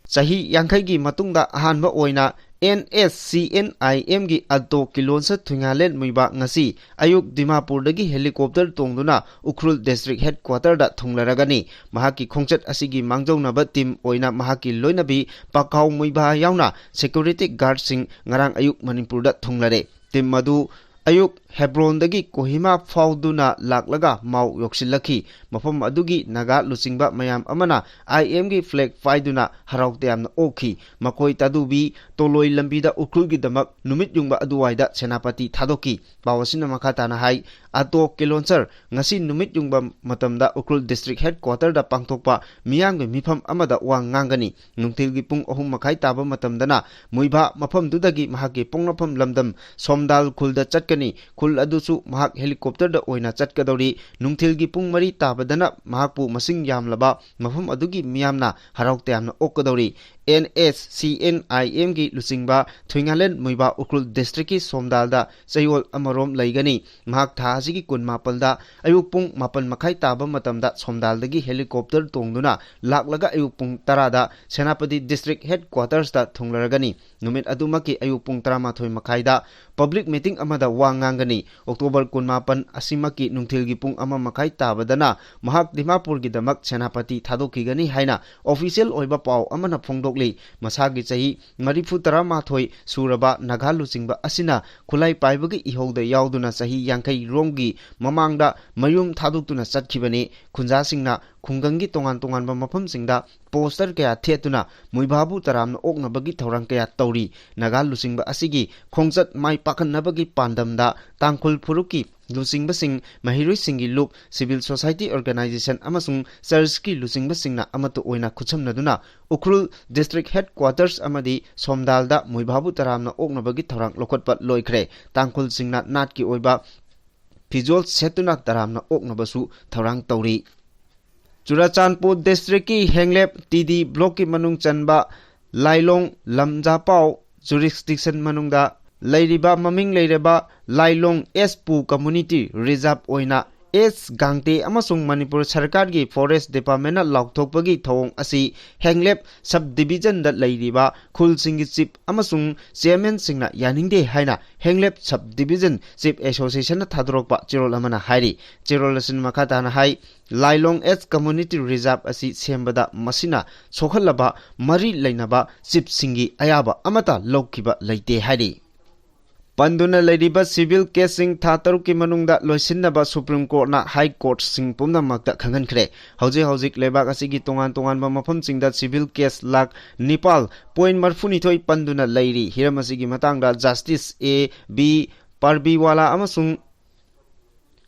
ꯆꯍꯤ ꯌꯥꯡꯈꯩꯒꯤ ꯃꯇꯨꯡꯗ ꯑꯍꯥꯟꯕ ꯑꯣꯏꯅ N S C N I Mꯒꯤ Alto ꯀꯤꯂꯣꯟꯁꯔ ꯊꯨꯏꯉꯥꯂꯦꯟ ꯃꯨꯏꯕꯥ ꯉꯁꯤ ꯑꯌꯨꯛ ꯗꯤꯃꯥꯄꯨꯔꯗꯒꯤ helicopter ꯇꯣꯡꯗꯨꯅ ꯎꯈ꯭ꯔꯨꯜ district headquarterꯗ ꯊꯨꯡꯂꯔꯒꯅꯤ꯫ ꯃꯍꯥꯛꯀꯤ ꯈꯣꯡꯆꯠ ꯑꯁꯤꯒꯤ ꯃꯥꯡꯖꯧꯅꯕ team ꯑꯣꯏꯅ ꯃꯍꯥꯛꯀꯤ ꯂꯣꯏꯅꯕꯤ ꯄꯥꯈꯥꯎ ꯃꯨꯏꯕꯥ ꯌꯥꯎꯅ security guardꯁꯤꯡ ꯉꯔꯥꯡ ꯑꯌꯨꯛ ꯃꯅꯤꯄꯨꯔꯗ ꯊꯨꯡꯂꯔꯦ꯫ Team ꯑꯗꯨ ꯑꯌꯨꯛ ꯍꯦꯕ꯭ꯔꯣꯟꯗꯒꯤ ꯀꯣꯍꯤꯃꯥ ꯐꯥꯎꯗꯨꯅ ꯂꯥꯛꯂꯒ ꯃꯥꯎ ꯌꯧꯁꯤꯜꯂꯛꯈꯤ꯫ ꯃꯐꯝ ꯑꯗꯨꯒꯤ ꯅꯥꯒꯥ ꯂꯨꯆꯤꯡꯕ ꯃꯌꯥꯝ ꯑꯃꯅ I M ꯒꯤ flag ꯄꯥꯏꯗꯨꯅ ꯍꯔꯥꯎ ꯇꯌꯥꯝꯅ ꯑꯣꯛꯈꯤ꯫ ꯃꯈꯣꯏ ꯇꯥꯗꯨꯕꯤ ꯇꯣꯂꯣꯏ ꯂꯝꯕꯤꯗ ꯎꯈ꯭ꯔꯨꯜꯒꯤꯗꯃꯛ ꯅꯨꯃꯤꯠ ꯌꯨꯡꯕ ꯑꯗꯨꯋꯥꯏꯗ ꯁꯦꯅꯥꯄꯇꯤ ꯊꯥꯗꯣꯛꯈꯤ꯫ ꯄꯥꯎ ꯑꯁꯤꯅ ꯃꯈꯥ ꯇꯥꯅ ꯍꯥꯏ, ꯑꯇꯣ ꯀꯤꯂꯣꯟꯁꯔ ꯉꯁꯤ ꯅꯨꯃꯤꯠ ꯌꯨꯡꯕ ꯃꯇꯝꯗ ꯎꯈ꯭ꯔꯨꯜ district headquarterꯗ ꯄꯥꯡꯊꯣꯛꯄ ꯃꯤꯌꯥꯝꯒꯤ ꯃꯤꯐꯝ ꯑꯃꯗ ꯋꯥ ꯉꯥꯡꯒꯅꯤ꯫ ꯅꯨꯡꯊꯤꯜꯒꯤ ꯄꯨꯡ ꯑꯍꯨꯝ ꯃꯈꯥꯏ ꯇꯥꯕ ꯃꯇꯝꯗꯅ ꯃꯨꯏꯕꯥ ꯃꯐꯝꯗꯨꯗꯒꯤ ꯃꯍꯥꯛꯀꯤ ꯄꯣꯛꯅꯐꯝ ꯂꯝꯗꯝ ꯁꯣꯝꯗꯥꯜ ꯈꯨꯜꯗ ꯆꯠꯀꯅꯤ꯫ ꯈꯨꯜ ꯑꯗꯨꯁꯨ ꯃꯍꯥꯛ helicopterꯗ ꯑꯣꯏꯅ ꯆꯠꯀꯗꯧꯔꯤ꯫ ꯅꯨꯡꯊꯤꯜꯒꯤ ꯄꯨꯡ ꯃꯔꯤ ꯇꯥꯕꯗꯅ ꯃꯍꯥꯛꯄꯨ ꯃꯁꯤꯡ ꯌꯥꯝꯂꯕ ꯃꯐꯝ ꯑꯗꯨꯒꯤ ꯃꯤꯌꯥꯝꯅ ꯍꯔꯥꯎ ꯇꯌꯥꯝꯅ ꯑꯣꯛꯀꯗꯧꯔꯤ꯫ N S C N I Mꯒꯤ ꯂꯨꯆꯤꯡꯕ ꯊꯨꯏꯉꯥꯂꯦꯟ ꯃꯨꯏꯕꯥ ꯎꯈ꯭ꯔꯨꯜ districtꯀꯤ ꯁꯣꯝꯗꯥꯜꯗ ꯆꯌꯣꯜ ꯑꯃꯔꯣꯝ ꯂꯩꯒꯅꯤ꯫ ꯃꯍꯥꯛ ꯊꯥ ꯑꯁꯤꯒꯤ ꯀꯨꯟꯃꯥꯄꯜꯗ ꯑꯌꯨꯛ ꯄꯨꯡ ꯃꯥꯄꯜ ꯃꯈꯥꯏ ꯇꯥꯕ ꯃꯇꯝꯗ ꯁꯣꯝꯗꯥꯜꯗꯒꯤ helicopter ꯇꯣꯡꯗꯨꯅ ꯂꯥꯛꯂꯒ ꯑꯌꯨꯛ ꯄꯨꯡ ꯇꯔꯥꯗ ꯁꯦꯅꯥꯄꯇꯤ district headquartersꯇ ꯊꯨꯡꯂꯔꯒꯅꯤ꯫ ꯅꯨꯃꯤꯠ ꯑꯗꯨꯃꯛꯀꯤ ꯑꯌꯨꯛ ꯄꯨꯡ ꯇꯔꯥꯃꯥꯊꯣꯏ ꯃꯈꯥꯏꯗ public meeting ꯑꯃꯗ ꯋꯥ ꯉꯥꯡꯒꯅꯤ꯫ ꯑꯣꯛꯇꯣꯕꯔ ꯀꯨꯟꯃꯥꯄꯟ ꯑꯁꯤꯃꯛꯀꯤ ꯅꯨꯡꯊꯤꯜꯒꯤ ꯄꯨꯡ ꯑꯃ ꯃꯈꯥꯏ ꯇꯥꯕꯗꯅ ꯃꯍꯥꯛ ꯗꯤꯃꯥꯄꯨꯔꯒꯤꯗꯃꯛ ꯁꯦꯅꯥꯄꯇꯤ ꯊꯥꯗꯣꯛꯈꯤꯒꯅꯤ ꯍꯥꯏꯅ ꯑꯣꯐꯤꯁꯤꯌꯦꯜ ꯑꯣꯏꯕ ꯄꯥꯎ ꯑꯃꯅ ꯐꯣꯡꯗꯣꯛꯂꯤ꯫ ꯃꯁꯥꯒꯤ ꯆꯍꯤ ꯃꯔꯤꯐꯨ ꯇꯔꯥꯃꯥꯊꯣꯏ ꯁꯨꯔꯕ ꯅꯥꯒꯥ ꯂꯨꯆꯤꯡꯕ ꯑꯁꯤꯅ ꯈꯨꯠꯂꯥꯏ ꯄꯥꯏꯕꯒꯤ ꯏꯍꯧꯗ ꯌꯥꯎꯗꯨꯅ ꯆꯍꯤ ꯌꯥꯡꯈꯩ ꯔꯣꯝꯒꯤ ꯃꯃꯥꯡꯗ ꯃꯌꯨꯝ ꯊꯥꯗꯣꯛꯇꯨꯅ ꯆꯠꯈꯤꯕꯅꯤ꯫ ꯈꯨꯟꯖꯥꯁꯤꯡꯅ ꯈꯨꯡꯒꯪꯒꯤ ꯇꯣꯉꯥꯟ ꯇꯣꯉꯥꯟꯕ ꯃꯐꯝꯁꯤꯡꯗ ꯄꯣꯁꯇꯔ ꯀꯌꯥ ꯊꯦꯠꯇꯨꯅ ꯃꯣꯏꯚꯥꯕꯨ ꯇꯔꯥꯝꯅ ꯑꯣꯛꯅꯕꯒꯤ ꯊꯧꯔꯥꯡ ꯀꯌꯥ ꯇꯧꯔꯤ꯫ ꯅꯥꯒꯥ ꯂꯨꯆꯤꯡꯕ ꯑꯁꯤꯒꯤ ꯈꯣꯡꯆꯠ ꯃꯥꯏ ꯄꯥꯛꯍꯟꯅꯕꯒꯤ ꯄꯥꯟꯗꯝꯗ ꯇꯥꯡꯈꯨꯜ ꯐꯨꯔꯨꯞꯀꯤ ꯂꯨꯆꯤꯡꯕꯁꯤꯡ, ꯃꯍꯩꯔꯣꯏꯁꯤꯡꯒꯤ ꯂꯨꯞ, ꯁꯤꯚꯤꯜ ꯁꯣꯁꯥꯏꯇꯤ ꯑꯣꯔꯒꯅꯥꯏꯖꯦꯁꯟ ꯑꯃꯁꯨꯡ ꯆꯔꯆꯀꯤ ꯂꯨꯆꯤꯡꯕꯁꯤꯡꯅ ꯑꯃꯠꯇ ꯑꯣꯏꯅ ꯈꯨꯠꯁꯝꯅꯗꯨꯅ ꯎꯈ꯭ꯔꯨꯜ ꯗꯤꯁꯇ꯭ꯔꯤꯛ ꯍꯦꯗꯀ꯭ꯋꯥꯇꯔꯁ ꯑꯃꯗꯤ ꯁꯣꯝꯗꯥꯜꯗ ꯃꯣꯏꯚꯥꯕꯨ ꯇꯔꯥꯝꯅ ꯑꯣꯛꯅꯕꯒꯤ ꯊꯧꯔꯥꯡ ꯂꯧꯈꯠꯄ ꯂꯣꯏꯈ꯭ꯔꯦ꯫ ꯇꯥꯡꯈꯨꯜꯁꯤꯡꯅ ꯅꯥꯠꯀꯤ ꯑꯣꯏꯕ ꯐꯤꯖꯣꯜ ꯁꯦꯠꯇꯨꯅ ꯇꯔꯥꯝꯅ ꯑꯣꯛꯅꯕꯁꯨ ꯊꯧꯔꯥꯡ ꯇꯧꯔꯤ꯫ ꯆꯨꯔꯥꯆꯥꯟꯄꯨꯔ ꯗꯤꯁꯇ꯭ꯔꯤꯛꯀꯤ ꯍꯦꯡꯂꯦꯞ ꯇꯤ ꯗꯤ ꯕ꯭ꯂꯣꯛꯀꯤ ꯃꯅꯨꯡ ꯆꯟꯕ ꯂꯥꯏꯂꯣꯡ ꯂꯝꯖꯥꯄꯥꯎ ꯖꯨꯔꯤꯁꯗꯤꯛꯁꯟ ꯃꯅꯨꯡꯗ ꯂꯩꯔꯤꯕ ꯃꯃꯤꯡ ꯂꯩꯔꯕ ꯂꯥꯏꯂꯣꯡ ꯑꯦꯁ ꯄꯨ ꯀꯝꯃꯨꯅꯤꯇꯤ ꯔꯤꯖꯥꯔꯚ ꯑꯣꯏꯅ ꯑꯦꯁ ꯒꯥꯡꯇꯦ ꯑꯃꯁꯨꯡ ꯃꯅꯤꯄꯨꯔ ꯁꯔꯀꯥꯔꯒꯤ ꯐꯣꯔꯦꯁ ꯗꯤꯄꯥꯔꯠꯃꯦꯟꯅ ꯂꯥꯎꯊꯣꯛꯄꯒꯤ ꯊꯧꯑꯣꯡ ꯑꯁꯤ ꯍꯦꯡꯂꯦꯞ ꯁꯕ ꯗꯤꯕꯤꯖꯟꯗ ꯂꯩꯔꯤꯕ ꯈꯨꯜꯁꯤꯡꯒꯤ ꯆꯤꯞ ꯑꯃꯁꯨꯡ ꯆꯤꯌꯔꯃꯦꯟꯁꯤꯡꯅ ꯌꯥꯅꯤꯡꯗꯦ ꯍꯥꯏꯅ ꯍꯦꯡꯂꯦꯞ ꯁꯕ ꯗꯤꯕꯤꯖꯟ ꯆꯤꯞ ꯑꯦꯁꯣꯁꯤꯌꯦꯁꯟꯅ ꯊꯥꯗꯣꯔꯛꯄ ꯆꯦꯔꯣꯜ ꯑꯃꯅ ꯍꯥꯏꯔꯤ꯫ ꯆꯦꯔꯣꯜ ꯑꯁꯤꯅ ꯃꯈꯥ ꯇꯥꯅ ꯍꯥꯏ, ꯂꯥꯏꯂꯣꯡ ꯑꯦꯁ ꯀꯝꯃꯨꯅꯤꯇꯤ ꯔꯤꯖꯥꯔꯚ ꯑꯁꯤ ꯁꯦꯝꯕꯗ ꯃꯁꯤꯅ ꯁꯣꯛꯍꯜꯂꯕ ꯃꯔꯤ ꯂꯩꯅꯕ ꯆꯤꯞꯁꯤꯡꯒꯤ ꯑꯌꯥꯕ ꯑꯃꯠꯇ ꯂꯧꯈꯤꯕ ꯂꯩꯇꯦ ꯍꯥꯏꯔꯤ꯫ ꯄꯟꯗꯨꯅ ꯂꯩꯔꯤꯕ ꯁꯤꯚꯤꯜ ꯀꯦꯁꯁꯤꯡ ꯊꯥ ꯇꯔꯨꯛꯀꯤ ꯃꯅꯨꯡꯗ ꯂꯣꯏꯁꯤꯟꯅꯕ ꯁꯨꯄ꯭ꯔꯤꯝ ꯀꯣꯔꯠꯅ ꯍꯥꯏ ꯀꯣꯔꯠꯁꯤꯡ ꯄꯨꯝꯅꯃꯛꯇ ꯈꯪꯍꯟꯈ꯭ꯔꯦ꯫ ꯍꯧꯖꯤꯛ ꯍꯧꯖꯤꯛ ꯂꯩꯕꯥꯛ ꯑꯁꯤꯒꯤ ꯇꯣꯉꯥꯟ ꯇꯣꯉꯥꯟꯕ ꯃꯐꯝꯁꯤꯡꯗ ꯁꯤꯚꯤꯜ ꯀꯦꯁ ꯂꯥꯈ ꯅꯤꯄꯥꯜ ꯄꯣꯏꯟ ꯃꯔꯤꯐꯨꯅꯤꯊꯣꯏ ꯄꯟꯗꯨꯅ ꯂꯩꯔꯤ꯫ ꯍꯤꯔꯝ ꯑꯁꯤꯒꯤ ꯃꯇꯥꯡꯗ ꯖꯁꯇꯤꯁ ꯑꯦ ꯕꯤ ꯄꯥꯔꯕꯤꯋꯥꯂꯥ ꯑꯃꯁꯨꯡ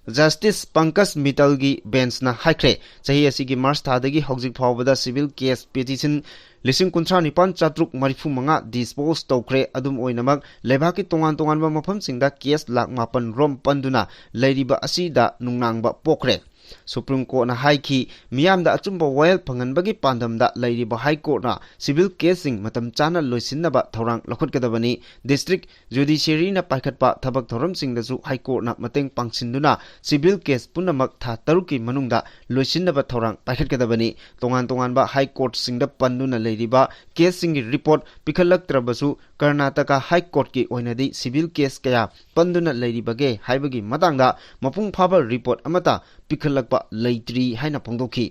ꯖꯁꯇꯤꯁ ꯄꯪꯀꯖ ꯃꯤꯇꯜꯒꯤ ꯕꯦꯟꯁꯅ ꯍꯥꯏꯈ꯭ꯔꯦ꯫ ꯆꯍꯤ ꯑꯁꯤꯒꯤ ꯃꯥꯔꯆ ꯊꯥꯗꯒꯤ ꯍꯧꯖꯤꯛ ꯐꯥꯎꯕꯗ ꯁꯤꯚꯤꯜ ꯀꯦꯁ ꯄꯤꯇꯤꯁꯟ ꯂꯤꯁꯤꯡ ꯀꯨꯟꯊ꯭ꯔꯥ ꯅꯤꯄꯥꯟ ꯆꯥꯇ꯭ꯔꯨꯛ ꯃꯔꯤꯐꯨ ꯃꯉꯥ ꯗꯤꯁꯄꯣꯁ ꯇꯧꯈ꯭ꯔꯦ꯫ ꯑꯗꯨꯝ ꯑꯣꯏꯅꯃꯛ, ꯂꯩꯕꯥꯛꯀꯤ ꯇꯣꯉꯥꯟ ꯇꯣꯉꯥꯟꯕ ꯃꯐꯝꯁꯤꯡꯗ ꯀꯦꯁ ꯂꯥꯈ ꯃꯥꯄꯟ ꯔꯣꯝ ꯄꯟꯗꯨꯅ ꯂꯩꯔꯤꯕ ꯑꯁꯤꯗ ꯅꯨꯡꯅꯥꯡꯕ ꯄꯣꯛꯈ꯭ꯔꯦ꯫ ꯁꯨꯄ꯭ꯔꯤꯝ ꯀꯣꯔꯠꯅ ꯍꯥꯏꯈꯤ, ꯃꯤꯌꯥꯝꯗ ꯑꯆꯨꯝꯕ ꯋꯥꯌꯦꯜ ꯐꯪꯍꯟꯕꯒꯤ ꯄꯥꯟꯗꯝꯗ ꯂꯩꯔꯤꯕ ꯍꯥꯏ ꯀꯣꯔꯠꯅ ꯁꯤꯚꯤꯜ ꯀꯦꯁꯁꯤꯡ ꯃꯇꯝ ꯆꯥꯅ ꯂꯣꯏꯁꯤꯟꯅꯕ ꯊꯧꯔꯥꯡ ꯂꯧꯈꯠꯀꯗꯕꯅꯤ꯫ ꯗꯤꯁꯇ꯭ꯔꯤꯛ ꯖꯨꯗꯤꯁꯤꯌꯔꯤꯅ ꯄꯥꯏꯈꯠꯄ ꯊꯕꯛ ꯊꯧꯔꯝꯁꯤꯡꯗꯁꯨ ꯍꯥꯏ ꯀꯣꯔꯠꯅ ꯃꯇꯦꯡ ꯄꯥꯡꯁꯤꯟꯗꯨꯅ ꯁꯤꯚꯤꯜ ꯀꯦꯁ ꯄꯨꯝꯅꯃꯛ ꯊꯥ ꯇꯔꯨꯛꯀꯤ ꯃꯅꯨꯡꯗ ꯂꯣꯏꯁꯤꯟꯅꯕ ꯊꯧꯔꯥꯡ ꯄꯥꯏꯈꯠꯀꯗꯕꯅꯤ꯫ ꯇꯣꯉꯥꯟ ꯇꯣꯉꯥꯟꯕ ꯍꯥꯏ ꯀꯣꯔꯠꯁꯤꯡꯗ ꯄꯟꯗꯨꯅ ꯂꯩꯔꯤꯕ ꯀꯦꯁꯁꯤꯡꯒꯤ ꯔꯤꯄꯣꯔꯠ ꯄꯤꯈꯠꯂꯛꯇ꯭ꯔꯕꯁꯨ, ꯀꯔꯅꯥꯇꯀꯥ ꯍꯥꯏ ꯀꯣꯔꯠꯀꯤ ꯑꯣꯏꯅꯗꯤ ꯁꯤꯚꯤꯜ ꯀꯦꯁ ꯀꯌꯥ ꯄꯟꯗꯨꯅ ꯂꯩꯔꯤꯕꯒꯦ ꯍꯥꯏꯕꯒꯤ ꯃꯇꯥꯡꯗ ꯃꯄꯨꯡ ꯐꯥꯕ ꯔꯤꯄꯣꯔꯠ ꯑꯃꯠꯇ ꯄꯤꯈꯠꯂꯛꯄ ꯂꯩꯇ꯭ꯔꯤ ꯍꯥꯏꯅ ꯐꯣꯡꯗꯣꯛꯈꯤ꯫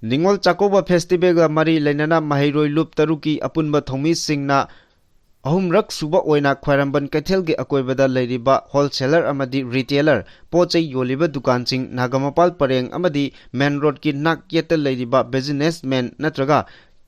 ꯅꯤꯉꯣꯜ ꯆꯥꯛꯀꯧꯕ ꯐꯦꯁꯇꯤꯚꯦꯜꯒ ꯃꯔꯤ ꯂꯩꯅꯅ ꯃꯍꯩꯔꯣꯏ ꯂꯨꯞ ꯇꯔꯨꯛꯀꯤ ꯑꯄꯨꯟꯕ ꯊꯧꯃꯤꯁꯤꯡꯅ ꯑꯍꯨꯝꯔꯛ ꯁꯨꯕ ꯑꯣꯏꯅ ꯈ꯭ꯋꯥꯏꯔꯝꯕꯟ ꯀꯩꯊꯦꯜꯒꯤ ꯑꯀꯣꯏꯕꯗ ꯂꯩꯔꯤꯕ ꯍꯣꯜꯁꯦꯂꯔ ꯑꯃꯗꯤ ꯔꯤꯇꯦꯂꯔ, ꯄꯣꯠ ꯆꯩ ꯌꯣꯜꯂꯤꯕ ꯗꯨꯀꯥꯟꯁꯤꯡ, ꯅꯥꯒꯥꯃꯄꯥꯜ ꯄꯔꯦꯡ ꯑꯃꯗꯤ ꯃꯦꯟ ꯔꯣꯗꯀꯤ ꯅꯥꯛ ꯌꯦꯠꯇ ꯂꯩꯔꯤꯕ ꯕꯤꯖꯤꯅꯦꯁꯃꯦꯟ ꯅꯠꯇ꯭ꯔꯒ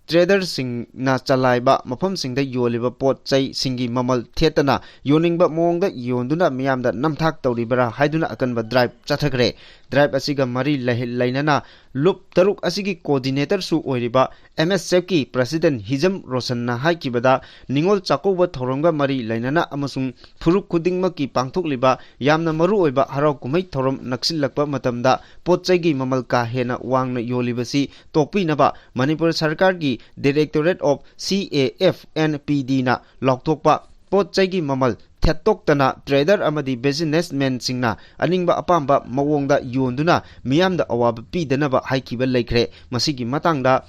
ꯇ꯭ꯔꯦꯗꯔꯁꯤꯡꯅ ꯆꯂꯥꯏꯕ ꯃꯐꯝꯁꯤꯡꯗ ꯌꯣꯜꯂꯤꯕ ꯄꯣꯠ ꯆꯩꯁꯤꯡꯒꯤ ꯃꯃꯜ ꯊꯦꯠꯇꯅ ꯌꯣꯟꯅꯤꯡꯕ ꯃꯑꯣꯡꯗ ꯌꯣꯟꯗꯨꯅ ꯃꯤꯌꯥꯝꯗ ꯅꯝꯊꯥꯛ ꯇꯧꯔꯤꯕꯔꯥ ꯍꯥꯏꯗꯨꯅ ꯑꯀꯟꯕ ꯗ꯭ꯔꯥꯏꯚ ꯆꯠꯊꯈ꯭ꯔꯦ꯫ ꯗ꯭ꯔꯥꯏꯚ ꯑꯁꯤꯒ ꯃꯔꯤ ꯂꯩ-, ꯂꯩꯅꯅ ꯂꯨꯞ ꯇꯔꯨꯛ ꯑꯁꯤꯒꯤ ꯀꯣꯑꯣꯔꯗꯤꯅꯦꯇꯔꯁꯨ ꯑꯣꯏꯔꯤꯕ ꯑꯦꯝ ꯑꯦꯁ ꯑꯦꯐꯀꯤ ꯄ꯭ꯔꯁꯤꯗꯦꯟꯠ ꯍꯤꯖꯝ ꯔꯣꯁꯟꯅ ꯍꯥꯏꯈꯤꯕꯗ, ꯅꯤꯉꯣꯜ ꯆꯥꯛꯀꯧꯕ ꯊꯧꯔꯝꯒ ꯃꯔꯤ ꯂꯩꯅꯅ ꯑꯃꯁꯨꯡ ꯐꯨꯔꯨꯞ ꯈꯨꯗꯤꯡꯃꯛꯀꯤ ꯄꯥꯡꯊꯣꯛꯂꯤꯕ ꯌꯥꯝꯅ ꯃꯔꯨꯑꯣꯏꯕ ꯍꯔꯥꯎ ꯀꯨꯝꯍꯩ ꯊꯧꯔꯝ ꯅꯛꯁꯤꯜꯂꯛꯄ ꯃꯇꯝꯗ ꯄꯣꯠ ꯆꯩꯒꯤ ꯃꯃꯜ ꯀꯥ ꯍꯦꯟꯅ ꯋꯥꯡꯅ ꯌꯣꯜꯂꯤꯕꯁꯤ ꯇꯣꯛꯄꯤꯅꯕ ꯃꯅꯤꯄꯨꯔ ꯁꯔꯀꯥꯔꯒꯤ Directorate of C A F N P D ꯅ ꯂꯥꯎꯊꯣꯛꯄ ꯄꯣꯠ ꯆꯩꯒꯤ ꯃꯃꯜ ꯊꯦꯠꯇꯣꯛꯇꯅ ꯇ꯭ꯔꯦꯗꯔ ꯑꯃꯗꯤ ꯕꯤꯖꯤꯅꯦꯁꯃꯦꯟꯁꯤꯡꯅ ꯑꯅꯤꯡꯕ ꯑꯄꯥꯝꯕ ꯃꯑꯣꯡꯗ ꯌꯣꯟꯗꯨꯅ ꯃꯤꯌꯥꯝꯗ ꯑꯋꯥꯕ ꯄꯤꯗꯅꯕ ꯍꯥꯏꯈꯤꯕ ꯂꯩꯈ꯭ꯔꯦ꯫ ꯃꯁꯤꯒꯤ ꯃꯇꯥꯡꯗ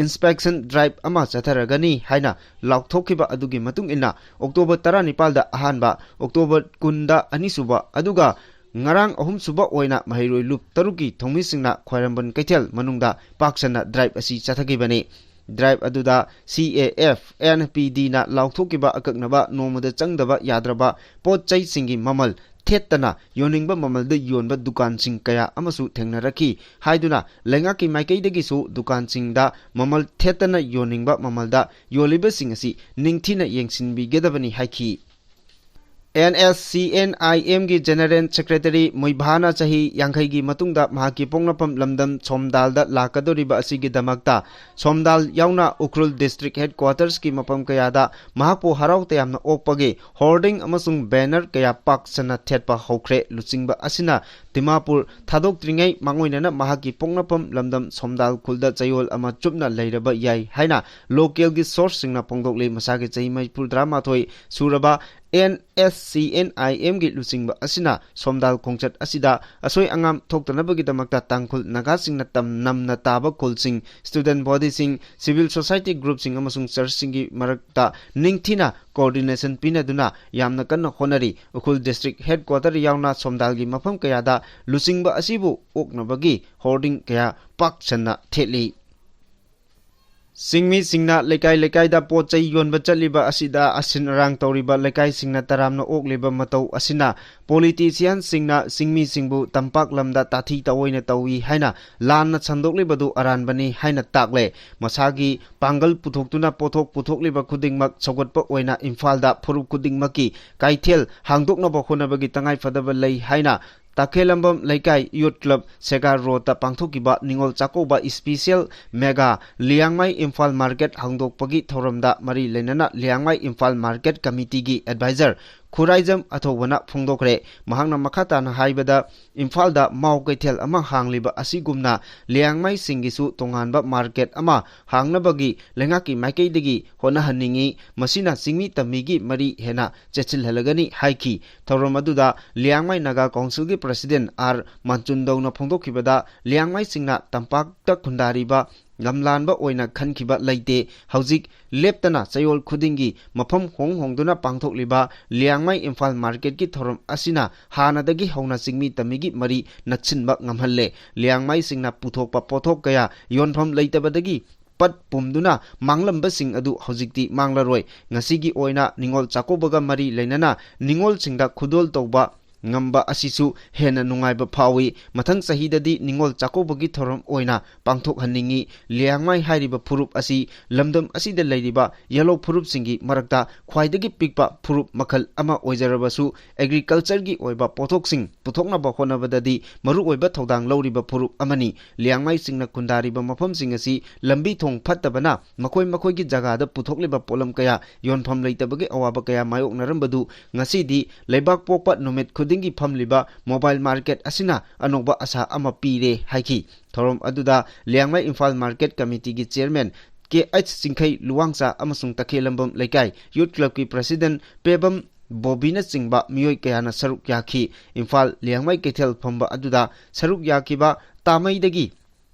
ꯏꯟꯁꯄꯦꯛꯁꯟ ꯗ꯭ꯔꯥꯏꯚ ꯑꯃ ꯆꯠꯊꯔꯒꯅꯤ ꯍꯥꯏꯅ ꯂꯥꯎꯊꯣꯛꯈꯤꯕ ꯑꯗꯨꯒꯤ ꯃꯇꯨꯡ ꯏꯟꯅ, ꯑꯣꯛꯇꯣꯕꯔ ꯇꯔꯥꯅꯤꯄꯥꯜꯗ ꯑꯍꯥꯟꯕ, ꯑꯣꯛꯇꯣꯕꯔ ꯀꯨꯟꯗ ꯑꯅꯤꯁꯨꯕ, ꯑꯗꯨꯒ ꯉꯔꯥꯡ ꯑꯍꯨꯝꯁꯨꯕ ꯑꯣꯏꯅ ꯃꯍꯩꯔꯣꯏ ꯂꯨꯞ ꯇꯔꯨꯛꯀꯤ ꯊꯧꯃꯤꯁꯤꯡꯅ ꯈ꯭ꯋꯥꯏꯔꯝꯕꯟ ꯀꯩꯊꯦꯜ ꯃꯅꯨꯡꯗ ꯄꯥꯛ ꯁꯟꯅ ꯗ꯭ꯔꯥꯏꯚ ꯑꯁꯤ ꯆꯠꯊꯈꯤꯕꯅꯤ꯫ ꯗ꯭ꯔꯥꯏꯚ ꯑꯗꯨꯗ C A F N P D ꯅ ꯂꯥꯎꯊꯣꯛꯈꯤꯕ ꯑꯀꯛꯅꯕ ꯅꯣꯡꯃꯗ ꯆꯪꯗꯕ ꯌꯥꯗ꯭ꯔꯕ ꯄꯣꯠ ꯆꯩꯁꯤꯡꯒꯤ ꯃꯃꯜ ꯊꯦꯠꯇꯅ ꯌꯣꯟꯅꯤꯡꯕ ꯃꯃꯜꯗ ꯌꯣꯟꯕ ꯗꯨꯀꯥꯟꯁꯤꯡ ꯀꯌꯥ ꯑꯃꯁꯨ ꯊꯦꯡꯅꯔꯛꯈꯤ ꯍꯥꯏꯗꯨꯅ ꯂꯩꯉꯥꯛꯀꯤ ꯃꯥꯏꯀꯩꯗꯒꯤꯁꯨ ꯗꯨꯀꯥꯟꯁꯤꯡꯗ ꯃꯃꯜ ꯊꯦꯠꯇꯅ ꯌꯣꯟꯅꯤꯡꯕ ꯃꯃꯜꯗ ꯌꯣꯜꯂꯤꯕꯁꯤꯡ ꯑꯁꯤ ꯅꯤꯡꯊꯤꯅ ꯌꯦꯡꯁꯤꯟꯕꯤꯒꯗꯕꯅꯤ ꯍꯥꯏꯈꯤ꯫ ꯑꯦꯟ ꯑꯦꯁ ꯁꯤ ꯑꯦꯟ ꯑꯥꯏ ꯑꯦꯝꯒꯤ General Secretary ꯃꯨꯏꯚꯥꯅ ꯆꯍꯤ ꯌꯥꯡꯈꯩꯒꯤ ꯃꯇꯨꯡꯗ ꯃꯍꯥꯛꯀꯤ ꯄꯣꯛꯅꯐꯝ ꯂꯝꯗꯝ ꯁꯣꯝꯗꯥꯜꯗ ꯂꯥꯛꯀꯗꯧꯔꯤꯕ ꯑꯁꯤꯒꯤꯗꯃꯛꯇ ꯁꯣꯝꯗꯥꯜ ꯌꯥꯎꯅ ꯎꯈ꯭ꯔꯨꯜ District Headquartersꯀꯤ ꯃꯐꯝ ꯀꯌꯥꯗ ꯃꯍꯥꯛꯄꯨ ꯍꯔꯥꯎ ꯇꯌꯥꯝꯅ ꯑꯣꯛꯄꯒꯤ hoarding ꯑꯃꯁꯨꯡ banner ꯀꯌꯥ ꯄꯥꯛ ꯁꯟꯅ ꯊꯦꯠꯄ ꯍꯧꯈ꯭ꯔꯦ꯫ ꯂꯨꯆꯤꯡꯕ ꯑꯁꯤꯅ ꯗꯤꯃꯥꯄꯨꯔ ꯊꯥꯗꯣꯛꯇ꯭ꯔꯤꯉꯩ ꯃꯥꯡꯑꯣꯏꯅꯅ ꯃꯍꯥꯛꯀꯤ ꯄꯣꯛꯅꯐꯝ ꯂꯝꯗꯝ ꯁꯣꯝꯗꯥꯜ ꯈꯨꯜꯗ ꯆꯌꯣꯜ ꯑꯃ ꯆꯨꯞꯅ ꯂꯩꯔꯕ ꯌꯥꯏ ꯍꯥꯏꯅ localꯒꯤ sourceꯁꯤꯡꯅ ꯐꯣꯡꯗꯣꯛꯂꯤ꯫ ꯃꯁꯥꯒꯤ ꯆꯍꯤ ꯃꯔꯤꯐꯨ ꯇꯔꯥꯃꯥꯊꯣꯏ ꯁꯨꯔꯕ ꯑꯦꯟ ꯑꯦꯁ ꯁꯤ ꯑꯦꯟ ꯑꯥꯏ ꯑꯦꯝꯒꯤ ꯂꯨꯆꯤꯡꯕ ꯑꯁꯤꯅ ꯁꯣꯝꯗꯥꯜ ꯈꯣꯡꯆꯠ ꯑꯁꯤꯗ ꯑꯁꯣꯏ ꯑꯉꯥꯝ ꯊꯣꯛꯇꯅꯕꯒꯤꯗꯃꯛꯇ ꯇꯥꯡꯈꯨꯜ ꯅꯥꯒꯥꯁꯤꯡꯅ ꯇꯝ-, ꯅꯝꯅ ꯇꯥꯕ ꯈꯨꯜꯁꯤꯡ, student bodyꯁꯤꯡ, civil society groupꯁꯤꯡ ꯑꯃꯁꯨꯡ churchꯁꯤꯡꯒꯤ ꯃꯔꯛꯇ ꯅꯤꯡꯊꯤꯅ coordination ꯄꯤꯅꯗꯨꯅ ꯌꯥꯝꯅ ꯀꯟꯅ ꯍꯣꯠꯅꯔꯤ꯫ ꯎꯈ꯭ꯔꯨꯜ District Headquarter ꯌꯥꯎꯅ ꯁꯣꯝꯗꯥꯜꯒꯤ ꯃꯐꯝ ꯀꯌꯥꯗ ꯂꯨꯆꯤꯡꯕ ꯑꯁꯤꯕꯨ ꯑꯣꯛꯅꯕꯒꯤ hoarding ꯀꯌꯥ ꯄꯥꯛ ꯁꯟꯅ ꯊꯦꯠꯂꯤ꯫ ꯆꯤꯡꯃꯤꯁꯤꯡꯅ ꯂꯩꯀꯥꯏ ꯂꯩꯀꯥꯏꯗ ꯄꯣꯠ ꯆꯩ ꯌꯣꯟꯕ ꯆꯠꯂꯤꯕ ꯑꯁꯤꯗ ꯑꯁꯤꯟ ꯑꯔꯥꯡ ꯇꯧꯔꯤꯕ ꯂꯩꯀꯥꯏꯁꯤꯡꯅ ꯇꯔꯥꯝꯅ ꯑꯣꯛꯂꯤꯕ ꯃꯇꯧ ꯑꯁꯤꯅ politicianꯁꯤꯡꯅ ꯆꯤꯡꯃꯤꯁꯤꯡꯕꯨ ꯇꯝꯄꯥꯛ ꯂꯝꯗ ꯇꯥꯊꯤ ꯇꯥꯑꯣꯏꯅ ꯇꯧꯏ ꯍꯥꯏꯅ ꯂꯥꯟꯅ ꯁꯟꯗꯣꯛꯂꯤꯕꯗꯨ ꯑꯔꯥꯟꯕꯅꯤ ꯍꯥꯏꯅ ꯇꯥꯛꯂꯦ꯫ ꯃꯁꯥꯒꯤ ꯄꯥꯡꯒꯜ ꯄꯨꯊꯣꯛꯇꯨꯅ ꯄꯣꯠꯊꯣꯛ ꯄꯨꯊꯣꯛꯂꯤꯕ ꯈꯨꯗꯤꯡꯃꯛ ꯁꯧꯒꯠꯄ ꯑꯣꯏꯅ ꯏꯝꯐꯥꯜꯗ ꯐꯨꯔꯨꯞ ꯈꯨꯗꯤꯡꯃꯛꯀꯤ ꯀꯩꯊꯦꯜ ꯍꯥꯡꯗꯣꯛꯅꯕ ꯍꯣꯠꯅꯕꯒꯤ ꯇꯉꯥꯏꯐꯗꯕ ꯂꯩ ꯍꯥꯏꯅ ꯇꯈꯦꯂꯝꯕꯝ ꯂꯩꯀꯥꯏ Youth Club ꯁꯦꯒꯥ ꯔꯣꯗꯇ ꯄꯥꯡꯊꯣꯛꯈꯤꯕ Ningol Chakkouba special mega Liangmai Imphal market ꯍꯥꯡꯗꯣꯛꯄꯒꯤ ꯊꯧꯔꯝꯗ ꯃꯔꯤ ꯂꯩꯅꯅ ꯂꯤꯌꯥꯡꯃꯩ ꯏꯝꯐꯥꯜ market committeeꯒꯤ advisor ꯈꯨꯔꯥꯏꯖꯝ ꯑꯊꯧꯕꯅ ꯐꯣꯡꯗꯣꯛꯈ꯭ꯔꯦ꯫ ꯃꯍꯥꯛꯅ ꯃꯈꯥ ꯇꯥꯅ ꯍꯥꯏꯕꯗ, ꯏꯝꯐꯥꯜꯗ ꯃꯥꯎ ꯀꯩꯊꯦꯜ ꯑꯃ ꯍꯥꯡꯂꯤꯕ ꯑꯁꯤꯒꯨꯝꯅ ꯂꯤꯌꯥꯡꯃꯩꯁꯤꯡꯒꯤꯁꯨ ꯇꯣꯉꯥꯟꯕ market ꯑꯃ ꯍꯥꯡꯅꯕꯒꯤ ꯂꯩꯉꯥꯛꯀꯤ ꯃꯥꯏꯀꯩꯗꯒꯤ ꯍꯣꯠꯅꯍꯟꯅꯤꯡꯏ꯫ ꯃꯁꯤꯅ ꯆꯤꯡꯃꯤ ꯇꯝꯃꯤꯒꯤ ꯃꯔꯤ ꯍꯦꯟꯅ ꯆꯦꯠꯁꯤꯜꯍꯜꯂꯒꯅꯤ ꯍꯥꯏꯈꯤ꯫ ꯊꯧꯔꯝ ꯑꯗꯨꯗ ꯂꯤꯌꯥꯡꯃꯩ ꯅꯥꯒꯥ ꯀꯥꯎꯟꯁꯤꯜꯒꯤ president ꯑꯥꯔ ꯃꯟꯆꯨꯟꯗꯧꯅ ꯐꯣꯡꯗꯣꯛꯈꯤꯕꯗ, ꯂꯤꯌꯥꯡꯃꯩꯁꯤꯡꯅ ꯇꯝꯄꯥꯛꯇ ꯈꯨꯟꯗꯥꯔꯤꯕ ꯂꯝꯂꯥꯟꯕ ꯑꯣꯏꯅ ꯈꯟꯈꯤꯕ ꯂꯩꯇꯦ꯫ ꯍꯧꯖꯤꯛ ꯂꯦꯞꯇꯅ ꯆꯌꯣꯜ ꯈꯨꯗꯤꯡꯒꯤ ꯃꯐꯝ ꯍꯣꯡ ꯍꯣꯡꯗꯨꯅ ꯄꯥꯡꯊꯣꯛꯂꯤꯕ ꯂꯤꯌꯥꯡꯃꯩ ꯏꯝꯐꯥꯜ marketꯀꯤ ꯊꯧꯔꯝ ꯑꯁꯤꯅ ꯍꯥꯟꯅꯗꯒꯤ ꯍꯧꯅ ꯆꯤꯡꯃꯤ ꯇꯝꯃꯤꯒꯤ ꯃꯔꯤ ꯅꯛꯁꯤꯟꯕ ꯉꯝꯍꯜꯂꯦ꯫ ꯂꯤꯌꯥꯡꯃꯩꯁꯤꯡꯅ ꯄꯨꯊꯣꯛꯄ ꯄꯣꯠꯊꯣꯛ ꯀꯌꯥ ꯌꯣꯟꯐꯝ ꯂꯩꯇꯕꯗꯒꯤ ꯄꯠ ꯄꯨꯝꯗꯨꯅ ꯃꯥꯡꯂꯝꯕꯁꯤꯡ ꯑꯗꯨ ꯍꯧꯖꯤꯛꯇꯤ ꯃꯥꯡꯂꯔꯣꯏ꯫ ꯉꯁꯤꯒꯤ ꯑꯣꯏꯅ ꯅꯤꯉꯣꯜ ꯆꯥꯛꯀꯧꯕꯒ ꯃꯔꯤ ꯂꯩꯅꯅ ꯅꯤꯉꯣꯜꯁꯤꯡꯗ ꯈꯨꯗꯣꯜ ꯇꯧꯕ ꯉꯝꯕ ꯑꯁꯤꯁꯨ ꯍꯦꯟꯅ ꯅꯨꯡꯉꯥꯏꯕ ꯐꯥꯎꯏ꯫ ꯃꯊꯪ ꯆꯍꯤꯗꯗꯤ ꯅꯤꯉꯣꯜ ꯆꯥꯛꯀꯧꯕꯒꯤ ꯊꯧꯔꯝ ꯑꯣꯏꯅ ꯄꯥꯡꯊꯣꯛꯍꯟꯅꯤꯡꯏ꯫ ꯂꯤꯌꯥꯡꯃꯥꯏ ꯍꯥꯏꯔꯤꯕ ꯐꯨꯔꯨꯞ ꯑꯁꯤ ꯂꯝꯗꯝ ꯑꯁꯤꯗ ꯂꯩꯔꯤꯕ ꯌꯦꯂꯣ ꯐꯨꯔꯨꯞꯁꯤꯡꯒꯤ ꯃꯔꯛꯇ ꯈ꯭ꯋꯥꯏꯗꯒꯤ ꯄꯤꯛꯄ ꯐꯨꯔꯨꯞ ꯃꯈꯜ ꯑꯃ ꯑꯣꯏꯖꯔꯕꯁꯨ, ꯑꯦꯒ꯭ꯔꯤꯀꯜꯆꯔꯒꯤ ꯑꯣꯏꯕ ꯄꯣꯠꯊꯣꯛꯁꯤꯡ ꯄꯨꯊꯣꯛꯅꯕ ꯍꯣꯠꯅꯕꯗꯗꯤ ꯃꯔꯨꯑꯣꯏꯕ ꯊꯧꯗꯥꯡ ꯂꯧꯔꯤꯕ ꯐꯨꯔꯨꯞ ꯑꯃꯅꯤ꯫ ꯂꯤꯌꯥꯡꯃꯥꯏꯁꯤꯡꯅ ꯈꯨꯟꯗꯥꯔꯤꯕ ꯃꯐꯝꯁꯤꯡ ꯑꯁꯤ ꯂꯝꯕꯤ ꯊꯣꯡ ꯐꯠꯇꯕꯅ ꯃꯈꯣꯏ ꯃꯈꯣꯏꯒꯤ ꯖꯒꯥꯗ ꯄꯨꯊꯣꯛꯂꯤꯕ ꯄꯣꯠꯂꯝ ꯀꯌꯥ ꯌꯣꯟꯐꯝ ꯂꯩꯇꯕꯒꯤ ꯑꯋꯥꯕ ꯀꯌꯥ ꯃꯥꯌꯣꯛꯅꯔꯝꯕꯗꯨ ꯉꯁꯤꯗꯤ ꯂꯩꯕꯥꯛ ꯄꯣꯛꯄ ꯅꯨꯃꯤꯠ ꯈꯨꯗꯤꯡꯒꯤ ꯐꯝꯂꯤꯕ ꯃꯣꯕꯥꯏꯜ ꯃꯥꯔꯀꯦꯠ ꯑꯁꯤꯅ ꯑꯅꯧꯕ ꯑꯁꯥ ꯑꯃ ꯄꯤꯔꯦ ꯍꯥꯏꯈꯤ꯫ ꯊꯧꯔꯝ ꯑꯗꯨꯗ ꯂꯤꯌꯥꯡꯃꯩ ꯏꯝꯐꯥꯜ ꯃꯥꯔꯀꯦꯠ ꯀꯃꯤꯇꯤꯒꯤ ꯆꯦꯌꯔꯃꯦꯟ ꯀꯦ ꯑꯩꯆ ꯆꯤꯡꯈꯩ ꯂꯨꯋꯥꯡꯆꯥ ꯑꯃꯁꯨꯡ ꯇꯈꯦꯜꯂꯝꯕꯝ ꯂꯩꯀꯥꯏ ꯌꯨꯠ ꯀ꯭ꯂꯕꯀꯤ ꯄ꯭ꯔꯁꯤꯗꯦꯟ ꯄꯦꯕꯝ ꯕꯣꯕꯤꯅꯆꯤꯡꯕ ꯃꯤꯑꯣꯏ ꯀꯌꯥꯅ ꯁꯔꯨꯛ ꯌꯥꯈꯤ꯫ ꯏꯝꯐꯥꯜ ꯂꯤꯌꯥꯡꯃꯩ ꯀꯩꯊꯦꯜ ꯐꯝꯕ ꯑꯗꯨꯗ ꯁꯔꯨꯛ ꯌꯥꯈꯤꯕ ꯇꯥꯃꯩꯗꯒꯤ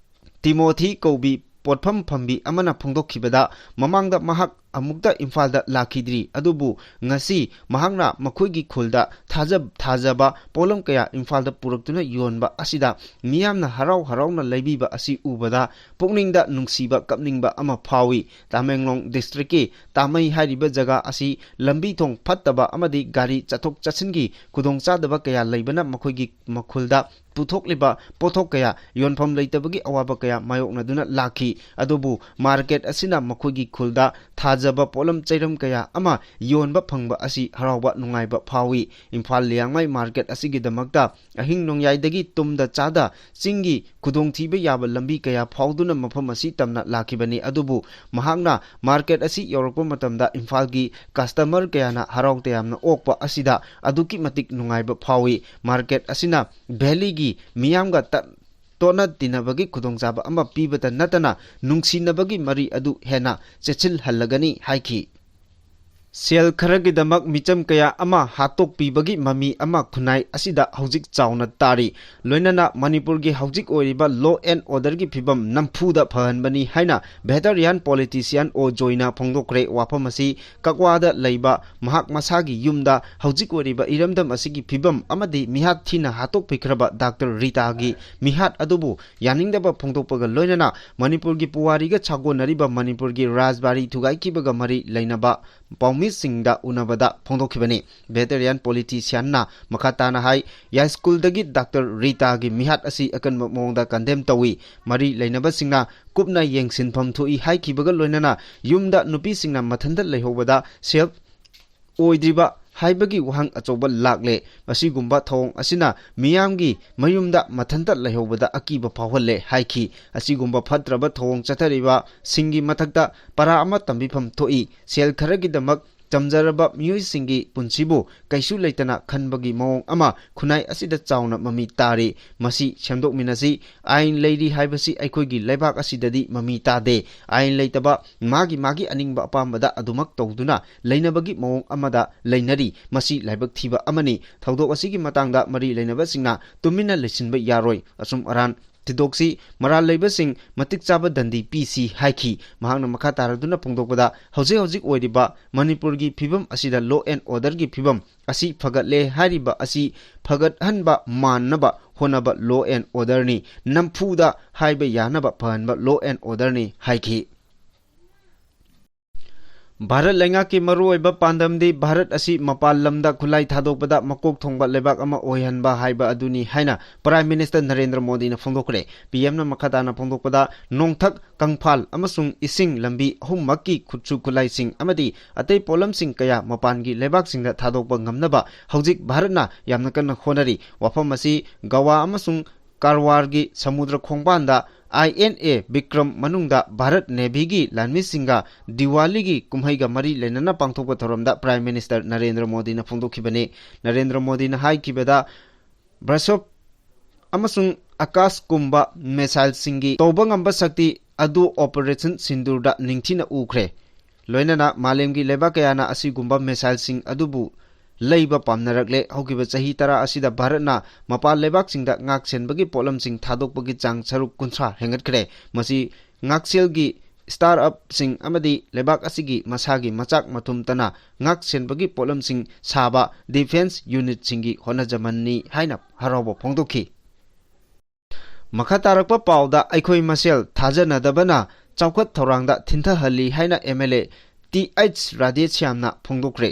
ꯇꯤꯃꯣꯊꯤ ꯀꯧꯕꯤ ꯄꯣꯠꯐꯝ ꯐꯝꯕꯤ ꯑꯃꯅ ꯐꯣꯡꯗꯣꯛꯈꯤꯕꯗ, ꯃꯃꯥꯡꯗ ꯃꯍꯥꯛ ꯑꯃꯨꯛꯇ ꯏꯝꯐꯥꯜꯗ ꯂꯥꯛꯈꯤꯗ꯭ꯔꯤ, ꯑꯗꯨꯕꯨ ꯉꯁꯤ ꯃꯍꯥꯛꯅ ꯃꯈꯣꯏꯒꯤ ꯈꯨꯜꯗ ꯊꯥꯖ-, ꯊꯥꯖꯕ ꯄꯣꯠꯂꯝ ꯀꯌꯥ ꯏꯝꯐꯥꯜꯗ ꯄꯨꯔꯛꯇꯨꯅ ꯌꯣꯟꯕ ꯑꯁꯤꯗ ꯃꯤꯌꯥꯝꯅ ꯍꯔꯥꯎ ꯍꯔꯥꯎꯅ ꯂꯩꯕꯤꯕ ꯑꯁꯤ ꯎꯕꯗ ꯄꯨꯛꯅꯤꯡꯗ ꯅꯨꯡꯁꯤꯕ ꯀꯞꯅꯤꯡꯕ ꯑꯃ ꯐꯥꯎꯏ꯫ ꯇꯃꯦꯡꯂꯣꯡ ꯗꯤꯁꯇ꯭ꯔꯤꯛꯀꯤ ꯇꯥꯃꯩ ꯍꯥꯏꯔꯤꯕ ꯖꯒꯥ ꯑꯁꯤ ꯂꯝꯕꯤ ꯊꯣꯡ ꯐꯠꯇꯕ ꯑꯃꯗꯤ ꯒꯥꯔꯤ ꯆꯠꯊꯣꯛ ꯆꯠꯁꯤꯟꯒꯤ ꯈꯨꯗꯣꯡꯆꯥꯗꯕ ꯀꯌꯥ ꯂꯩꯕꯅ ꯃꯈꯣꯏꯒꯤ ꯃꯈꯨꯜꯗ ꯄꯨꯊꯣꯛꯂꯤꯕ ꯄꯣꯠꯊꯣꯛ ꯀꯌꯥ ꯌꯣꯟꯐꯝ ꯂꯩꯇꯕꯒꯤ ꯑꯋꯥꯕ ꯀꯌꯥ ꯃꯥꯌꯣꯛꯅꯗꯨꯅ ꯂꯥꯛꯈꯤ꯫ ꯑꯗꯨꯕꯨ ꯃꯥꯔꯀꯦꯠ ꯑꯁꯤꯅ ꯃꯈꯣꯏꯒꯤ ꯈꯨꯜꯗ ꯊꯥꯖꯕ ꯄꯣꯠꯂꯝ ꯆꯩꯔꯝ ꯀꯌꯥ ꯑꯃ ꯌꯣꯟꯕ ꯐꯪꯕ ꯑꯁꯤ ꯍꯔꯥꯎꯕ ꯅꯨꯡꯉꯥꯏꯕ ꯐꯥꯎꯏ꯫ ꯏꯝꯐꯥꯜ ꯂꯤꯌꯥꯡꯃꯩ ꯃꯥꯔꯀꯦꯠ ꯑꯁꯤꯒꯤꯗꯃꯛꯇ ꯑꯍꯤꯡ ꯅꯣꯡꯌꯥꯏꯗꯒꯤ ꯇꯨꯝꯗ ꯆꯥꯗ ꯆꯤꯡꯒꯤ ꯈꯨꯗꯣꯡꯊꯤꯕ ꯌꯥꯕ ꯂꯝꯕꯤ ꯀꯌꯥ ꯐꯥꯎꯗꯨꯅ ꯃꯐꯝ ꯑꯁꯤ ꯇꯝꯅ ꯂꯥꯛꯈꯤꯕꯅꯤ꯫ ꯑꯗꯨꯕꯨ ꯃꯍꯥꯛꯅ ꯃꯥꯔꯀꯦꯠ ꯑꯁꯤ ꯌꯧꯔꯛꯄ ꯃꯇꯝꯗ ꯏꯝꯐꯥꯜꯒꯤ ꯀꯁꯇꯃꯔ ꯀꯌꯥꯅ ꯍꯔꯥꯎ ꯇꯌꯥꯝꯅ ꯑꯣꯛꯄ ꯑꯁꯤꯗ ꯑꯗꯨꯛꯀꯤ ꯃꯇꯤꯛ ꯅꯨꯡꯉꯥꯏꯕ ꯐꯥꯎꯏ꯫ ꯃꯥꯔꯀꯦꯠ ꯑꯁꯤꯅ ꯚꯦꯂꯤꯒꯤ ꯃꯤꯌꯥꯝꯒ ꯇ-, ꯇꯣꯠꯅ ꯇꯤꯟꯅꯕꯒꯤ ꯈꯨꯗꯣꯡꯆꯥꯕ ꯑꯃ ꯄꯤꯕꯇ ꯅꯠꯇꯅ ꯅꯨꯡꯁꯤꯅꯕꯒꯤ ꯃꯔꯤ ꯑꯗꯨ ꯍꯦꯟꯅ ꯆꯦꯠꯁꯤꯜꯍꯜꯂꯒꯅꯤ ꯍꯥꯏꯈꯤ꯫ ꯁꯦꯜ ꯈꯔꯒꯤꯗꯃꯛ ꯃꯤꯆꯝ ꯀꯌꯥ ꯑꯃ ꯍꯥꯠꯇꯣꯛꯄꯤꯕꯒꯤ ꯃꯃꯤ ꯑꯃ ꯈꯨꯟꯅꯥꯏ ꯑꯁꯤꯗ ꯍꯧꯖꯤꯛ ꯆꯥꯎꯅ ꯇꯥꯔꯤ꯫ ꯂꯣꯏꯅꯅ ꯃꯅꯤꯄꯨꯔꯒꯤ ꯍꯧꯖꯤꯛ ꯑꯣꯏꯔꯤꯕ law and orderꯒꯤ ꯐꯤꯕꯝ ꯅꯝꯐꯨꯗ ꯐꯍꯟꯕꯅꯤ ꯍꯥꯏꯅ veteran politician ꯑꯣ ꯖꯣꯏꯅ ꯐꯣꯡꯗꯣꯛꯈ꯭ꯔꯦ꯫ ꯋꯥꯐꯝ ꯑꯁꯤ ꯀꯛꯋꯥꯗ ꯂꯩꯕ ꯃꯍꯥꯛ ꯃꯁꯥꯒꯤ ꯌꯨꯝꯗ ꯍꯧꯖꯤꯛ ꯑꯣꯏꯔꯤꯕ ꯏꯔꯝꯗꯝ ꯑꯁꯤꯒꯤ ꯐꯤꯕꯝ ꯑꯃꯗꯤ ꯃꯤꯍꯥꯠ ꯊꯤꯅ ꯍꯥꯠꯇꯣꯛꯄꯤꯈ꯭ꯔꯕ ꯗꯥꯛꯇꯔ ꯔꯤꯇꯥꯒꯤ ꯃꯤꯍꯥꯠ ꯑꯗꯨꯕꯨ ꯌꯥꯅꯤꯡꯗꯕ ꯐꯣꯡꯗꯣꯛꯄꯒ ꯂꯣꯏꯅꯅ ꯃꯅꯤꯄꯨꯔꯒꯤ ꯄꯨꯋꯥꯔꯤꯒ ꯁꯥꯒꯣꯟꯅꯔꯤꯕ ꯃꯅꯤꯄꯨꯔꯒꯤ ꯔꯥꯖꯕꯥꯔꯤ ꯊꯨꯒꯥꯏꯈꯤꯕꯒ ꯃꯔꯤ ꯂꯩꯅꯕ ꯄꯥꯎꯃꯤ ꯃꯤꯁꯤꯡꯗ ꯎꯅꯕꯗ ꯐꯣꯡꯗꯣꯛꯈꯤꯕꯅꯤ꯫ ꯚꯦꯇꯦꯔꯤꯌꯥꯟ ꯄꯣꯂꯤꯇꯤꯁꯤꯌꯥꯟꯅ ꯃꯈꯥ ꯇꯥꯅ ꯍꯥꯏ, ꯌꯥꯏꯁ꯭ꯀꯨꯜꯗꯒꯤ ꯗꯥꯛꯇꯔ ꯔꯤꯇꯥꯒꯤ ꯃꯤꯍꯥꯠ ꯑꯁꯤ ꯑꯀꯟꯕ ꯃꯑꯣꯡꯗ ꯀꯟꯗꯦꯝ ꯇꯧꯏ꯫ ꯃꯔꯤ ꯂꯩꯅꯕꯁꯤꯡꯅ ꯀꯨꯞꯅ ꯌꯦꯡꯁꯤꯟꯐꯝ ꯊꯣꯛꯏ ꯍꯥꯏꯈꯤꯕꯒ ꯂꯣꯏꯅꯅ ꯌꯨꯝꯗ ꯅꯨꯄꯤꯁꯤꯡꯅ ꯃꯊꯟꯇ ꯂꯩꯍꯧꯕꯗ ꯁꯦꯐ ꯑꯣꯏꯗ꯭ꯔꯤꯕ ꯍꯥꯏꯕꯒꯤ ꯋꯥꯍꯪ ꯑꯆꯧꯕ ꯂꯥꯛꯂꯦ꯫ ꯑꯁꯤꯒꯨꯝꯕ ꯊꯧꯑꯣꯡ ꯑꯁꯤꯅ ꯃꯤꯌꯥꯝꯒꯤ ꯃꯌꯨꯝꯗ ꯃꯊꯟꯇ ꯂꯩꯍꯧꯕꯗ ꯑꯀꯤꯕ ꯐꯥꯎꯍꯜꯂꯦ ꯍꯥꯏꯈꯤ꯫ ꯑꯁꯤꯒꯨꯝꯕ ꯐꯠꯇ꯭ꯔꯕ ꯊꯧꯑꯣꯡ ꯆꯠꯊꯔꯤꯕꯁꯤꯡꯒꯤ ꯃꯊꯛꯇ ꯄꯔꯥ ꯑꯃ ꯇꯝꯕꯤꯐꯝ ꯊꯣꯛꯏ꯫ ꯁꯦꯜ ꯈꯔꯒꯤꯗꯃꯛ ꯆꯝꯖꯔꯕ ꯃꯤꯑꯣꯏꯁꯤꯡꯒꯤ ꯄꯨꯟꯁꯤꯕꯨ ꯀꯩꯁꯨ ꯂꯩꯇꯅ ꯈꯟꯕꯒꯤ ꯃꯑꯣꯡ ꯑꯃ ꯈꯨꯟꯅꯥꯏ ꯑꯁꯤꯗ ꯆꯥꯎꯅ ꯃꯃꯤ ꯇꯥꯔꯤ꯫ ꯃꯁꯤ ꯁꯦꯝꯗꯣꯛꯃꯤꯟꯅꯁꯤ꯫ ꯑꯥꯏꯟ ꯂꯩꯔꯤ ꯍꯥꯏꯕꯁꯤ ꯑꯩꯈꯣꯏꯒꯤ ꯂꯩꯕꯥꯛ ꯑꯁꯤꯗꯗꯤ ꯃꯃꯤ ꯇꯥꯗꯦ꯫ ꯑꯥꯏꯟ ꯂꯩꯇꯕ, ꯃꯥꯒꯤ ꯃꯥꯒꯤ ꯑꯅꯤꯡꯕ ꯑꯄꯥꯝꯕꯗ ꯑꯗꯨꯃꯛ ꯇꯧꯗꯨꯅ ꯂꯩꯅꯕꯒꯤ ꯃꯑꯣꯡ ꯑꯃꯗ ꯂꯩꯅꯔꯤ꯫ ꯃꯁꯤ ꯂꯥꯏꯕꯛ ꯊꯤꯕ ꯑꯃꯅꯤ꯫ ꯊꯧꯗꯣꯛ ꯑꯁꯤꯒꯤ ꯃꯇꯥꯡꯗ ꯃꯔꯤ ꯂꯩꯅꯕꯁꯤꯡꯅ ꯇꯨꯃꯤꯟꯅ ꯂꯩꯁꯤꯟꯕ ꯌꯥꯔꯣꯏ꯫ ꯑꯆꯨꯝ ꯑꯔꯥꯟ ꯊꯤꯗꯣꯛꯁꯤ, ꯃꯔꯥꯜ ꯂꯩꯕꯁꯤꯡ ꯃꯇꯤꯛ ꯆꯥꯕ ꯗꯟꯗꯤ ꯄꯤꯁꯤ ꯍꯥꯏꯈꯤ꯫ ꯃꯍꯥꯛꯅ ꯃꯈꯥ ꯇꯥꯔꯗꯨꯅ ꯐꯣꯡꯗꯣꯛꯄꯗ, ꯍꯧꯖꯤꯛ ꯍꯧꯖꯤꯛ ꯑꯣꯏꯔꯤꯕ ꯃꯅꯤꯄꯨꯔꯒꯤ ꯐꯤꯕꯝ ꯑꯁꯤꯗ law and orderꯒꯤ ꯐꯤꯕꯝ ꯑꯁꯤ ꯐꯒꯠꯂꯦ ꯍꯥꯏꯔꯤꯕ ꯑꯁꯤ ꯐꯒꯠꯍꯟꯕ ꯃꯥꯟꯅꯕ ꯍꯣꯠꯅꯕ law and orderꯅꯤ꯫ ꯅꯝꯐꯨꯗ ꯍꯥꯏꯕ ꯌꯥꯅꯕ ꯐꯍꯟꯕ law and orderꯅꯤ ꯍꯥꯏꯈꯤ꯫ ꯚꯥꯔꯠ ꯂꯩꯉꯥꯛꯀꯤ ꯃꯔꯨꯑꯣꯏꯕ ꯄꯥꯟꯗꯝꯗꯤ ꯚꯥꯔꯠ ꯑꯁꯤ ꯃꯄꯥꯟ ꯂꯝꯗ ꯈꯨꯠꯂꯥꯏ ꯊꯥꯗꯣꯛꯄꯗ ꯃꯀꯣꯛ ꯊꯣꯡꯕ ꯂꯩꯕꯥꯛ ꯑꯃ ꯑꯣꯏꯍꯟꯕ ꯍꯥꯏꯕ ꯑꯗꯨꯅꯤ ꯍꯥꯏꯅ Prime Minister ꯅꯔꯦꯟꯗ꯭ꯔ ꯃꯣꯗꯤꯅ ꯐꯣꯡꯗꯣꯛꯈ꯭ꯔꯦ꯫ ꯄꯤ ꯑꯦꯝꯅ ꯃꯈꯥ ꯇꯥꯅ ꯐꯣꯡꯗꯣꯛꯄꯗ, ꯅꯣꯡꯊꯛ, ꯀꯪꯐꯥꯜ ꯑꯃꯁꯨꯡ ꯏꯁꯤꯡ ꯂꯝꯕꯤ ꯑꯍꯨꯝꯃꯛꯀꯤ ꯈꯨꯠꯁꯨ ꯈꯨꯠꯂꯥꯏꯁꯤꯡ ꯑꯃꯗꯤ ꯑꯇꯩ ꯄꯣꯠꯂꯝꯁꯤꯡ ꯀꯌꯥ ꯃꯄꯥꯟꯒꯤ ꯂꯩꯕꯥꯛꯁꯤꯡꯗ ꯊꯥꯗꯣꯛꯄ ꯉꯝꯅꯕ ꯍꯧꯖꯤꯛ ꯚꯥꯔꯠꯅ ꯌꯥꯝꯅ ꯀꯟꯅ ꯍꯣꯠꯅꯔꯤ꯫ ꯋꯥꯐꯝ ꯑꯁꯤ ꯒꯋꯥ ꯑꯃꯁꯨꯡ ꯀꯥꯔꯋꯥꯔꯒꯤ ꯁꯃꯨꯗ꯭ꯔ ꯈꯣꯡꯕꯥꯟꯗ ꯑꯥꯏ ꯑꯦꯟ ꯑꯦ ꯕꯤꯀ꯭ꯔꯝ ꯃꯅꯨꯡꯗ ꯚꯥꯔꯠ ꯅꯦꯚꯤꯒꯤ ꯂꯥꯟꯃꯤꯁꯤꯡꯒ ꯗꯤꯋꯥꯂꯤꯒꯤ ꯀꯨꯝꯍꯩꯒ ꯃꯔꯤ ꯂꯩꯅꯅ ꯄꯥꯡꯊꯣꯛꯄ ꯊꯧꯔꯝꯗ Prime Minister ꯅꯔꯦꯟꯗ꯭ꯔ ꯃꯣꯗꯤꯅ ꯐꯣꯡꯗꯣꯛꯈꯤꯕꯅꯤ꯫ ꯅꯔꯦꯟꯗ꯭ꯔ ꯃꯣꯗꯤꯅ ꯍꯥꯏꯈꯤꯕꯗ, ꯕ꯭ꯔꯁꯣꯞ ꯑꯃꯁꯨꯡ ꯑꯀꯥꯁꯀꯨꯝꯕ ꯃꯤꯁꯥꯏꯜꯁꯤꯡꯒꯤ ꯇꯧꯕ ꯉꯝꯕ ꯁꯛꯇꯤ ꯑꯗꯨ Operation ꯁꯤꯟꯗꯨꯔꯗ ꯅꯤꯡꯊꯤꯅ ꯎꯈ꯭ꯔꯦ꯫ ꯂꯣꯏꯅꯅ ꯃꯥꯂꯦꯝꯒꯤ ꯂꯩꯕꯥꯛ ꯀꯌꯥꯅ ꯑꯁꯤꯒꯨꯝꯕ ꯃꯤꯁꯥꯏꯜꯁꯤꯡ ꯑꯗꯨꯕꯨ ꯂꯩꯕ ꯄꯥꯝꯅꯔꯛꯂꯦ꯫ ꯍꯧꯈꯤꯕ ꯆꯍꯤ ꯇꯔꯥ ꯑꯁꯤꯗ ꯚꯥꯔꯠꯅ ꯃꯄꯥꯟ ꯂꯩꯕꯥꯛꯁꯤꯡꯗ ꯉꯥꯛ ꯁꯦꯟꯕꯒꯤ ꯄꯣꯠꯂꯝꯁꯤꯡ ꯊꯥꯗꯣꯛꯄꯒꯤ ꯆꯥꯡ ꯁꯔꯨꯛ ꯀꯨꯟꯊ꯭ꯔꯥ ꯍꯦꯟꯒꯠꯈ꯭ꯔꯦ꯫ ꯃꯁꯤ ꯉꯥꯛꯁꯦꯜꯒꯤ startupꯁꯤꯡ ꯑꯃꯗꯤ ꯂꯩꯕꯥꯛ ꯑꯁꯤꯒꯤ ꯃꯁꯥꯒꯤ ꯃꯆꯥꯛ ꯃꯊꯨꯝꯇꯅ ꯉꯥꯛ ꯁꯦꯟꯕꯒꯤ ꯄꯣꯠꯂꯝꯁꯤꯡ ꯁꯥꯕ defence unitꯁꯤꯡꯒꯤ ꯍꯣꯠꯅꯖꯃꯟꯅꯤ ꯍꯥꯏꯅ ꯍꯔꯥꯎꯕ ꯐꯣꯡꯗꯣꯛꯈꯤ꯫ ꯃꯈꯥ ꯇꯥꯔꯛꯄ ꯄꯥꯎꯗ, ꯑꯩꯈꯣꯏ ꯃꯁꯦꯜ ꯊꯥꯖꯅꯗꯕꯅ ꯆꯥꯎꯈꯠ ꯊꯧꯔꯥꯡꯗ ꯊꯤꯟꯊꯍꯜꯂꯤ ꯍꯥꯏꯅ M L A T H ꯔꯥꯙꯦꯁ꯭ꯌꯥꯝꯅ ꯐꯣꯡꯗꯣꯛꯈ꯭ꯔꯦ꯫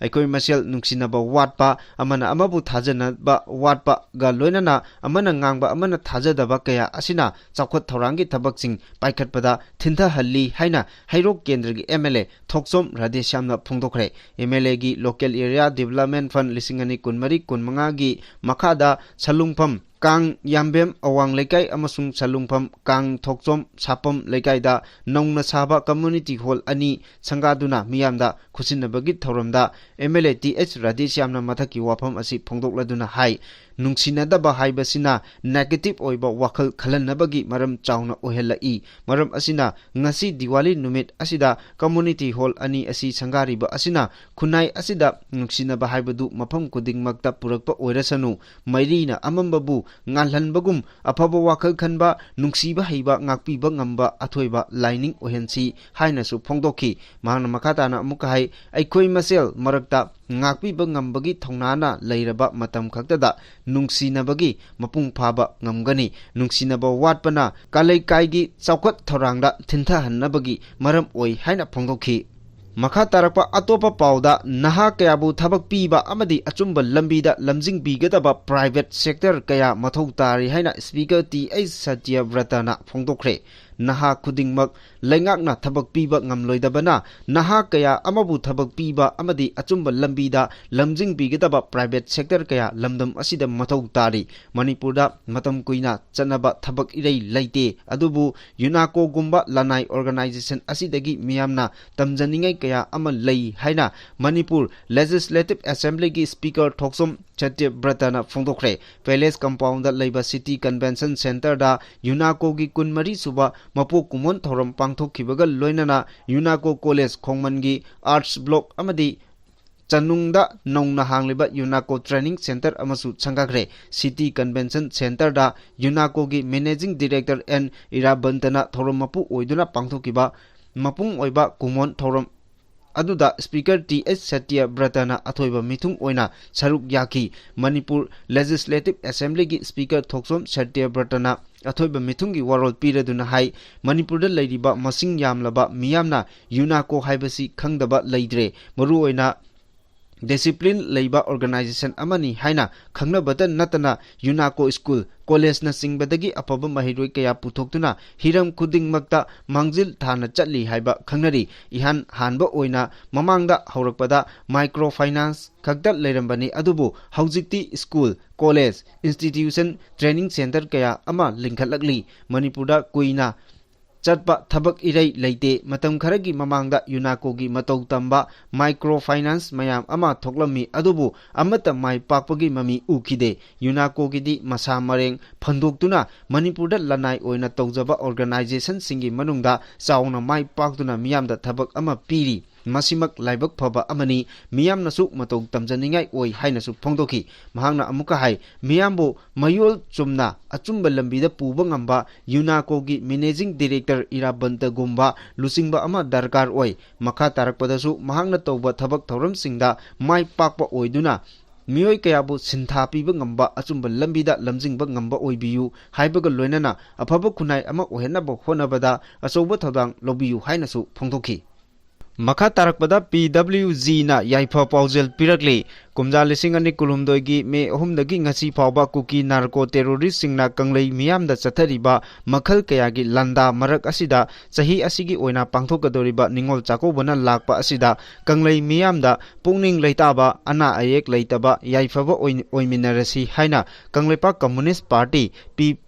ꯑꯩꯈꯣꯏ ꯃꯁꯦꯜ ꯅꯨꯡꯁꯤꯅꯕ ꯋꯥꯠꯄ, ꯑꯃꯅ ꯑꯃꯕꯨ ꯊꯥꯖꯅꯕ ꯋꯥꯠꯄꯒ ꯂꯣꯏꯅꯅ ꯑꯃꯅ ꯉꯥꯡꯕ ꯑꯃꯅ ꯊꯥꯖꯗꯕ ꯀꯌꯥ ꯑꯁꯤꯅ ꯆꯥꯎꯈꯠ ꯊꯧꯔꯥꯡꯒꯤ ꯊꯕꯛꯁꯤꯡ ꯄꯥꯏꯈꯠꯄꯗ ꯊꯤꯟꯊꯍꯜꯂꯤ ꯍꯥꯏꯅ ꯍꯩꯔꯣꯛ ꯀꯦꯟꯗ꯭ꯔꯒꯤ ꯑꯦꯝ ꯑꯦꯜ ꯑꯦ ꯊꯣꯛꯆꯣꯝ ꯔꯥꯙꯦꯁ꯭ꯌꯥꯝꯅ ꯐꯣꯡꯗꯣꯛꯈ꯭ꯔꯦ꯫ ꯑꯦꯝ ꯑꯦꯜ ꯑꯦꯒꯤ Local Area Development Fund ꯂꯤꯁꯤꯡ ꯑꯅꯤ ꯀꯨꯟꯃꯔꯤ ꯀꯨꯟꯃꯉꯥꯒꯤ ꯃꯈꯥꯗ ꯁꯂꯨꯡꯐꯝ ꯀꯥꯡ ꯌꯥꯝꯕꯦꯝ ꯑꯋꯥꯡ ꯂꯩꯀꯥꯏ ꯑꯃꯁꯨꯡ ꯁꯂꯨꯡꯐꯝ ꯀꯥꯡ ꯊꯣꯛꯆꯣꯝ ꯁꯥꯄꯝ ꯂꯩꯀꯥꯏꯗ ꯅꯧꯅ ꯁꯥꯕ community hall ꯑꯅꯤ ꯁꯪꯒꯥꯗꯨꯅ ꯃꯤꯌꯥꯝꯗ ꯈꯨꯠꯁꯤꯟꯅꯕꯒꯤ ꯊꯧꯔꯝꯗ M L A T H ꯔꯥꯙꯦꯁ꯭ꯌꯥꯝꯅ ꯃꯊꯛꯀꯤ ꯋꯥꯐꯝ ꯑꯁꯤ ꯐꯣꯡꯗꯣꯛꯂꯗꯨꯅ ꯍꯥꯏ, ꯅꯨꯡꯁꯤꯅꯗꯕ ꯍꯥꯏꯕꯁꯤꯅ negative ꯑꯣꯏꯕ ꯋꯥꯈꯜ ꯈꯜꯍꯟꯅꯕꯒꯤ ꯃꯔꯝ ꯆꯥꯎꯅ ꯑꯣꯏꯍꯜꯂꯛꯏ꯫ ꯃꯔꯝ ꯑꯁꯤꯅ ꯉꯁꯤ ꯗꯤꯋꯥꯂꯤ ꯅꯨꯃꯤꯠ ꯑꯁꯤꯗ community hall ꯑꯅꯤ ꯑꯁꯤ ꯁꯪꯒꯥꯔꯤꯕ ꯑꯁꯤꯅ ꯈꯨꯟꯅꯥꯏ ꯑꯁꯤꯗ ꯅꯨꯡꯁꯤꯅꯕ ꯍꯥꯏꯕꯗꯨ ꯃꯐꯝ ꯈꯨꯗꯤꯡꯃꯛꯇ ꯄꯨꯔꯛꯄ ꯑꯣꯏꯔꯁꯅꯨ, ꯃꯩꯔꯤꯅ ꯑꯃꯝꯕꯕꯨ ꯉꯥꯜꯍꯟꯕꯒꯨꯝ ꯑꯐꯕ ꯋꯥꯈꯜ ꯈꯟꯕ, ꯅꯨꯡꯁꯤꯕ ꯍꯩꯕ, ꯉꯥꯛꯄꯤꯕ ꯉꯝꯕ ꯑꯊꯣꯏꯕ ꯂꯥꯏꯅꯤꯡ ꯑꯣꯏꯍꯟꯁꯤ ꯍꯥꯏꯅꯁꯨ ꯐꯣꯡꯗꯣꯛꯈꯤ꯫ ꯃꯍꯥꯛꯅ ꯃꯈꯥ ꯇꯥꯅ ꯑꯃꯨꯛꯀ ꯍꯥꯏ, ꯑꯩꯈꯣꯏ ꯃꯁꯦꯜ ꯃꯔꯛꯇ ꯉꯥꯛꯄꯤꯕ ꯉꯝꯕꯒꯤ ꯊꯧꯅꯥꯅ ꯂꯩꯔꯕ ꯃꯇꯝ ꯈꯛꯇꯗ ꯅꯨꯡꯁꯤꯅꯕꯒꯤ ꯃꯄꯨꯡ ꯐꯥꯕ ꯉꯝꯒꯅꯤ꯫ ꯅꯨꯡꯁꯤꯅꯕ ꯋꯥꯠꯄꯅ ꯀꯥꯂꯩꯀꯥꯏꯒꯤ ꯆꯥꯎꯈꯠ ꯊꯧꯔꯥꯡꯗ ꯊꯤꯟꯊꯍꯟꯅꯕꯒꯤ ꯃꯔꯝ ꯑꯣꯏ ꯍꯥꯏꯅ ꯐꯣꯡꯗꯣꯛꯈꯤ꯫ ꯃꯈꯥ ꯇꯥꯔꯛꯄ ꯑꯇꯣꯞꯄ ꯄꯥꯎꯗ, ꯅꯍꯥ ꯀꯌꯥꯕꯨ ꯊꯕꯛ ꯄꯤꯕ ꯑꯃꯗꯤ ꯑꯆꯨꯝꯕ ꯂꯝꯕꯤꯗ ꯂꯝꯖꯤꯡꯕꯤꯒꯗꯕ private sector ꯀꯌꯥ ꯃꯊꯧ ꯇꯥꯔꯤ ꯍꯥꯏꯅ Speaker ꯇꯤ ꯑꯩꯆ ꯁꯇ꯭ꯌꯕ꯭ꯔꯇꯅ ꯐꯣꯡꯗꯣꯛꯈ꯭ꯔꯦ꯫ ꯅꯍꯥ ꯈꯨꯗꯤꯡꯃꯛ ꯂꯩꯉꯥꯛꯅ ꯊꯕꯛ ꯄꯤꯕ ꯉꯝꯂꯣꯏꯗꯕꯅ, ꯅꯍꯥ ꯀꯌꯥ ꯑꯃꯕꯨ ꯊꯕꯛ ꯄꯤꯕ ꯑꯃꯗꯤ ꯑꯆꯨꯝꯕ ꯂꯝꯕꯤꯗ ꯂꯝꯖꯤꯡꯕꯤꯒꯗꯕ private sector ꯀꯌꯥ ꯂꯝꯗꯝ ꯑꯁꯤꯗ ꯃꯊꯧ ꯇꯥꯔꯤ꯫ ꯃꯅꯤꯄꯨꯔꯗ ꯃꯇꯝ ꯀꯨꯏꯅ ꯆꯠꯅꯕ ꯊꯕꯛ ꯏꯔꯩ ꯂꯩꯇꯦ, ꯑꯗꯨꯕꯨ UNACOꯒꯨꯝꯕ ꯂꯅꯥꯏ organization ꯑꯁꯤꯗꯒꯤ ꯃꯤꯌꯥꯝꯅ ꯇꯝꯖꯅꯤꯡꯉꯥꯏ ꯀꯌꯥ ꯑꯃ ꯂꯩ ꯍꯥꯏꯅ ꯃꯅꯤꯄꯨꯔ Legislative Assemblyꯒꯤ Speaker ꯊꯣꯛꯆꯣꯝ ꯁꯇ꯭ꯌꯕ꯭ꯔꯇꯅ ꯐꯣꯡꯗꯣꯛꯈ꯭ꯔꯦ꯫ Palace Compoundꯗ ꯂꯩꯕ City Convention Centreꯗ UNACOꯒꯤ ꯀꯨꯟꯃꯔꯤ ꯁꯨꯕ ꯃꯄꯣꯛ ꯀꯨꯝꯑꯣꯟ ꯊꯧꯔꯝ ꯄꯥꯡꯊꯣꯛꯈꯤꯕꯒ ꯂꯣꯏꯅꯅ UNACO College ꯈꯣꯡꯃꯟꯒꯤ Arts Block ꯑꯃꯗꯤ ꯆꯅꯨꯡꯗ ꯅꯧꯅ ꯍꯥꯡꯂꯤꯕ UNACO Training Centre ꯑꯃꯁꯨ ꯁꯪꯒꯥꯈ꯭ꯔꯦ꯫ City Convention Centreꯗ UNACOꯒꯤ Managing Director ꯑꯦꯟ ꯏꯔꯥꯕꯟꯇꯅ ꯊꯧꯔꯝ ꯃꯄꯨ ꯑꯣꯏꯗꯨꯅ ꯄꯥꯡꯊꯣꯛꯈꯤꯕ ꯃꯄꯨꯡ ꯑꯣꯏꯕ ꯀꯨꯝꯑꯣꯟ ꯊꯧꯔꯝ ꯑꯗꯨꯗ Speaker ꯇꯤ ꯑꯩꯆ ꯁꯇ꯭ꯌꯕ꯭ꯔꯇꯅ ꯑꯊꯣꯏꯕ ꯃꯤꯊꯨꯡ ꯑꯣꯏꯅ ꯁꯔꯨꯛ ꯌꯥꯈꯤ꯫ ꯃꯅꯤꯄꯨꯔ Legislative Assemblyꯒꯤ Speaker ꯊꯣꯛꯆꯣꯝ ꯁꯇ꯭ꯌꯕ꯭ꯔꯇꯅ ꯑꯊꯣꯏꯕ ꯃꯤꯊꯨꯡꯒꯤ ꯋꯥꯔꯣꯜ ꯄꯤꯔꯗꯨꯅ ꯍꯥꯏ, ꯃꯅꯤꯄꯨꯔꯗ ꯂꯩꯔꯤꯕ ꯃꯁꯤꯡ ꯌꯥꯝꯂꯕ ꯃꯤꯌꯥꯝꯅ ꯌꯨꯅꯥꯀꯣ ꯍꯥꯏꯕꯁꯤ ꯈꯪꯗꯕ ꯂꯩꯇ꯭ꯔꯦ꯫ ꯃꯔꯨꯑꯣꯏꯅ ꯗꯤꯁꯤꯄ꯭ꯂꯤꯟ ꯂꯩꯕ ꯑꯣꯔꯒꯅꯥꯏꯖꯦꯁꯟ ꯑꯃꯅꯤ ꯍꯥꯏꯅ ꯈꯪꯅꯕꯇ ꯅꯠꯇꯅ ꯌꯨꯅꯥꯀꯣ ꯁ꯭ꯀꯨꯜ, ꯀꯣꯂꯦꯖꯅꯆꯤꯡꯕꯗꯒꯤ ꯑꯐꯕ ꯃꯍꯩꯔꯣꯏ ꯀꯌꯥ ꯄꯨꯊꯣꯛꯇꯨꯅ ꯍꯤꯔꯝ ꯈꯨꯗꯤꯡꯃꯛꯇ ꯃꯥꯡꯖꯤꯜ ꯊꯥꯅ ꯆꯠꯂꯤ ꯍꯥꯏꯕ ꯈꯪꯅꯔꯤ꯫ ꯏꯍꯥꯟ ꯍꯥꯟꯕ ꯑꯣꯏꯅ ꯃꯃꯥꯡꯗ ꯍꯧꯔꯛꯄꯗ ꯃꯥꯏꯀ꯭ꯔꯣ ꯐꯥꯏꯅꯥꯟꯁ ꯈꯛꯇ ꯂꯩꯔꯝꯕꯅꯤ, ꯑꯗꯨꯕꯨ ꯍꯧꯖꯤꯛꯇꯤ school, college, institution, training centre ꯀꯌꯥ ꯑꯃ ꯂꯤꯡꯈꯠꯂꯛꯂꯤ꯫ ꯃꯅꯤꯄꯨꯔꯗ ꯀꯨꯏꯅ ꯆꯠꯄ ꯊꯕꯛ ꯏꯔꯩ ꯂꯩꯇꯦ꯫ ꯃꯇꯝ ꯈꯔꯒꯤ ꯃꯃꯥꯡꯗ ꯌꯨꯅꯥꯀꯣꯒꯤ ꯃꯇꯧ ꯇꯝꯕ ꯃꯥꯏꯀ꯭ꯔꯣ ꯐꯥꯏꯅꯥꯟꯁ ꯃꯌꯥꯝ ꯑꯃ ꯊꯣꯛꯂꯝꯃꯤ, ꯑꯗꯨꯕꯨ ꯑꯃꯠꯇ ꯃꯥꯏ ꯄꯥꯛꯄꯒꯤ ꯃꯃꯤ ꯎꯈꯤꯗꯦ꯫ ꯌꯨꯅꯥꯀꯣꯒꯤꯗꯤ ꯃꯁꯥ ꯃꯔꯦꯡ ꯐꯟꯗꯣꯛꯇꯨꯅ ꯃꯅꯤꯄꯨꯔꯗ ꯂꯅꯥꯏ ꯑꯣꯏꯅ ꯇꯧꯖꯕ ꯑꯣꯔꯒꯅꯥꯏꯖꯦꯁꯟꯁꯤꯡꯒꯤ ꯃꯅꯨꯡꯗ ꯆꯥꯎꯅ ꯃꯥꯏ ꯄꯥꯛꯇꯨꯅ ꯃꯤꯌꯥꯝꯗ ꯊꯕꯛ ꯑꯃ ꯄꯤꯔꯤ꯫ ꯃꯁꯤꯃꯛ ꯂꯥꯏꯕꯛ ꯐꯕ ꯑꯃꯅꯤ, ꯃꯤꯌꯥꯝꯅꯁꯨ ꯃꯇꯧ ꯇꯝꯖꯅꯤꯡꯉꯥꯏ ꯑꯣꯏ ꯍꯥꯏꯅꯁꯨ ꯐꯣꯡꯗꯣꯛꯈꯤ꯫ ꯃꯍꯥꯛꯅ ꯑꯃꯨꯛꯀ ꯍꯥꯏ, ꯃꯤꯌꯥꯝꯕꯨ ꯃꯌꯣꯜ ꯆꯨꯝꯅ ꯑꯆꯨꯝꯕ ꯂꯝꯕꯤꯗ ꯄꯨꯕ ꯉꯝꯕ ꯌꯨꯅꯥꯀꯣꯒꯤ ꯃꯦꯅꯦꯖꯤꯡ ꯗꯤꯔꯦꯛꯇꯔ ꯏꯔꯥꯕꯟꯇꯒꯨꯝꯕ ꯂꯨꯆꯤꯡꯕ ꯑꯃ ꯗꯔꯀꯥꯔ ꯑꯣꯏ꯫ ꯃꯈꯥ ꯇꯥꯔꯛꯄꯗꯁꯨ ꯃꯍꯥꯛꯅ ꯇꯧꯕ ꯊꯕꯛ ꯊꯧꯔꯝꯁꯤꯡꯗ ꯃꯥꯏ ꯄꯥꯛꯄ ꯑꯣꯏꯗꯨꯅ ꯃꯤꯑꯣꯏ ꯀꯌꯥꯕꯨ ꯁꯤꯟꯊꯥ ꯄꯤꯕ ꯉꯝꯕ, ꯑꯆꯨꯝꯕ ꯂꯝꯕꯤꯗ ꯂꯝꯖꯤꯡꯕ ꯉꯝꯕ ꯑꯣꯏꯕꯤꯌꯨ ꯍꯥꯏꯕꯒ ꯂꯣꯏꯅꯅ ꯑꯐꯕ ꯈꯨꯟꯅꯥꯏ ꯑꯃ ꯑꯣꯏꯍꯟꯅꯕ ꯍꯣꯠꯅꯕꯗ ꯑꯆꯧꯕ ꯊꯧꯗꯥꯡ ꯂꯧꯕꯤꯌꯨ ꯍꯥꯏꯅꯁꯨ ꯐꯣꯡꯗꯣꯛꯈꯤ꯫ ꯃꯈꯥ ꯇꯥꯔꯛꯄꯗ ꯄꯤ ꯗꯕ꯭ꯂꯤꯎ ꯖꯤꯅ ꯌꯥꯏꯐ ꯄꯥꯎꯖꯦꯜ ꯄꯤꯔꯛꯂꯤ꯫ ꯀꯨꯝꯖꯥ ꯂꯤꯁꯤꯡ ꯑꯅꯤ ꯀꯨꯟꯍꯨꯝꯗꯣꯏꯒꯤ ꯃꯦ ꯑꯍꯨꯝꯗꯒꯤ ꯉꯁꯤ ꯐꯥꯎꯕ ꯀꯨꯀꯤ ꯅꯥꯔꯀꯣ ꯇꯦꯔꯣꯔꯤꯁꯁꯤꯡꯅ ꯀꯪꯂꯩ ꯃꯤꯌꯥꯝꯗ ꯆꯠꯊꯔꯤꯕ ꯃꯈꯜ ꯀꯌꯥꯒꯤ ꯂꯥꯟꯗꯥ ꯃꯔꯛ ꯑꯁꯤꯗ ꯆꯍꯤ ꯑꯁꯤꯒꯤ ꯑꯣꯏꯅ ꯄꯥꯡꯊꯣꯛꯀꯗꯧꯔꯤꯕ ꯅꯤꯉꯣꯜ ꯆꯥꯛꯀꯧꯕꯅ ꯂꯥꯛꯄ ꯑꯁꯤꯗ ꯀꯪꯂꯩ ꯃꯤꯌꯥꯝꯗ ꯄꯨꯛꯅꯤꯡ ꯂꯩꯇꯥꯕ, ꯑꯅꯥ ꯑꯌꯦꯛ ꯂꯩꯇꯕ, ꯌꯥꯏꯐꯕ ꯑꯣꯏ-, ꯑꯣꯏꯃꯤꯟꯅꯔꯁꯤ ꯍꯥꯏꯅ ꯀꯪꯂꯩꯄꯥꯛ ꯀꯝꯃꯨꯅꯤꯁ ꯄꯥꯔꯇꯤ, ꯄꯤ,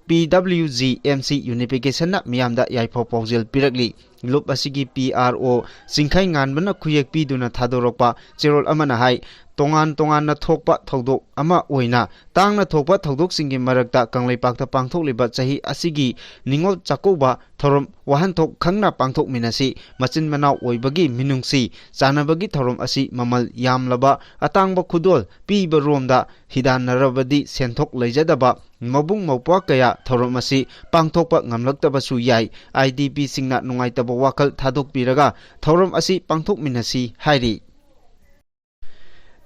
ꯄꯤ ꯗꯕ꯭ꯂꯤꯎ ꯖꯤ ꯑꯦꯝ ꯁꯤ ꯌꯨꯅꯤꯐꯤꯀꯦꯁꯟꯅ ꯃꯤꯌꯥꯝꯗ ꯌꯥꯏꯐ ꯄꯥꯎꯖꯦꯜ ꯄꯤꯔꯛꯂꯤ꯫ ꯂꯨꯞ ꯑꯁꯤꯒꯤ ꯄꯤ ꯑꯥꯔ ꯑꯣ ꯆꯤꯡꯈꯩ ꯉꯥꯟꯕꯅ ꯈꯨꯌꯦꯛ ꯄꯤꯗꯨꯅ ꯊꯥꯗꯣꯔꯛꯄ ꯆꯦꯔꯣꯜ ꯑꯃꯅ ꯍꯥꯏ, ꯇꯣꯉꯥꯟ ꯇꯣꯉꯥꯟꯅ ꯊꯣꯛꯄ ꯊꯧꯗꯣꯛ ꯑꯃ ꯑꯣꯏꯅ ꯇꯥꯡꯅ ꯊꯣꯛꯄ ꯊꯧꯗꯣꯛꯁꯤꯡꯒꯤ ꯃꯔꯛꯇ ꯀꯪꯂꯩꯄꯥꯛꯇ ꯄꯥꯡꯊꯣꯛꯂꯤꯕ ꯆꯍꯤ ꯑꯁꯤꯒꯤ ꯅꯤꯉꯣꯜ ꯆꯥꯛꯀꯧꯕ ꯊꯧꯔꯝ ꯋꯥꯍꯟꯊꯣꯛ ꯈꯪꯅ ꯄꯥꯡꯊꯣꯛꯃꯤꯟꯅꯁꯤ꯫ ꯃꯆꯤꯟ ꯃꯅꯥꯎ ꯑꯣꯏꯕꯒꯤ ꯃꯤꯅꯨꯡꯁꯤ ꯆꯥꯟꯅꯕꯒꯤ ꯊꯧꯔꯝ ꯑꯁꯤ ꯃꯃꯜ ꯌꯥꯝꯂꯕ ꯑꯇꯥꯡꯕ ꯈꯨꯗꯣꯜ ꯄꯤꯕꯔꯣꯝꯗ ꯍꯤꯗꯥꯟꯅꯔꯕꯗꯤ ꯁꯦꯟꯊꯣꯛ ꯂꯩꯖꯗꯕ ꯃꯕꯨꯡ ꯃꯧꯄ꯭ꯋꯥ ꯀꯌꯥ ꯊꯧꯔꯝ ꯑꯁꯤ ꯄꯥꯡꯊꯣꯛꯄ ꯉꯝꯂꯛꯇꯕꯁꯨ ꯌꯥꯏ꯫ ꯑꯥꯏ ꯗꯤ ꯄꯤꯁꯤꯡꯅ ꯅꯨꯡꯉꯥꯏꯇꯕ ꯋꯥꯈꯜ ꯊꯥꯗꯣꯛꯄꯤꯔꯒ ꯊꯧꯔꯝ ꯑꯁꯤ ꯄꯥꯡꯊꯣꯛꯃꯤꯟꯅꯁꯤ ꯍꯥꯏꯔꯤ꯫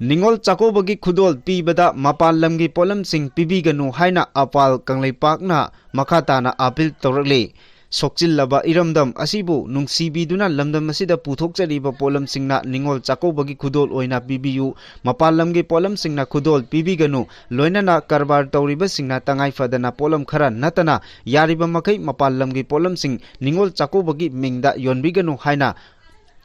ꯅꯤꯉꯣꯜ ꯆꯥꯛꯀꯧꯕꯒꯤ ꯈꯨꯗꯣꯜ ꯄꯤꯕꯗ ꯃꯄꯥꯟ ꯂꯝꯒꯤ ꯄꯣꯠꯂꯝꯁꯤꯡ ꯄꯤꯕꯤꯒꯅꯨ ꯍꯥꯏꯅ ꯑꯄꯥꯜ ꯀꯪꯂꯩꯄꯥꯛꯅ ꯃꯈꯥ ꯇꯥꯅ ꯑꯥꯄꯤꯜ ꯇꯧꯔꯛꯂꯤ꯫ ꯁꯣꯛꯆꯤꯜꯂꯕ ꯏꯔꯝꯗꯝ ꯑꯁꯤꯕꯨ ꯅꯨꯡꯁꯤꯕꯤꯗꯨꯅ ꯂꯝꯗꯝ ꯑꯁꯤꯗ ꯄꯨꯊꯣꯛꯆꯔꯤꯕ ꯄꯣꯠꯂꯝꯁꯤꯡꯅ ꯅꯤꯉꯣꯜ ꯆꯥꯛꯀꯧꯕꯒꯤ ꯈꯨꯗꯣꯜ ꯑꯣꯏꯅ ꯄꯤꯕꯤꯌꯨ, ꯃꯄꯥꯟ ꯂꯝꯒꯤ ꯄꯣꯠꯂꯝꯁꯤꯡꯅ ꯈꯨꯗꯣꯜ ꯄꯤꯕꯤꯒꯅꯨ, ꯂꯣꯏꯅꯅ ꯀꯔꯕꯥꯔ ꯇꯧꯔꯤꯕꯁꯤꯡꯅ ꯇꯉꯥꯏ ꯐꯗꯅ ꯄꯣꯠꯂꯝ ꯈꯔ ꯅꯠꯇꯅ ꯌꯥꯔꯤꯕ ꯃꯈꯩ ꯃꯄꯥꯟ ꯂꯝꯒꯤ ꯄꯣꯠꯂꯝꯁꯤꯡ ꯅꯤꯉꯣꯜ ꯆꯥꯛꯀꯧꯕꯒꯤ ꯃꯤꯡꯗ ꯌꯣꯟꯕꯤꯒꯅꯨ ꯍꯥꯏꯅ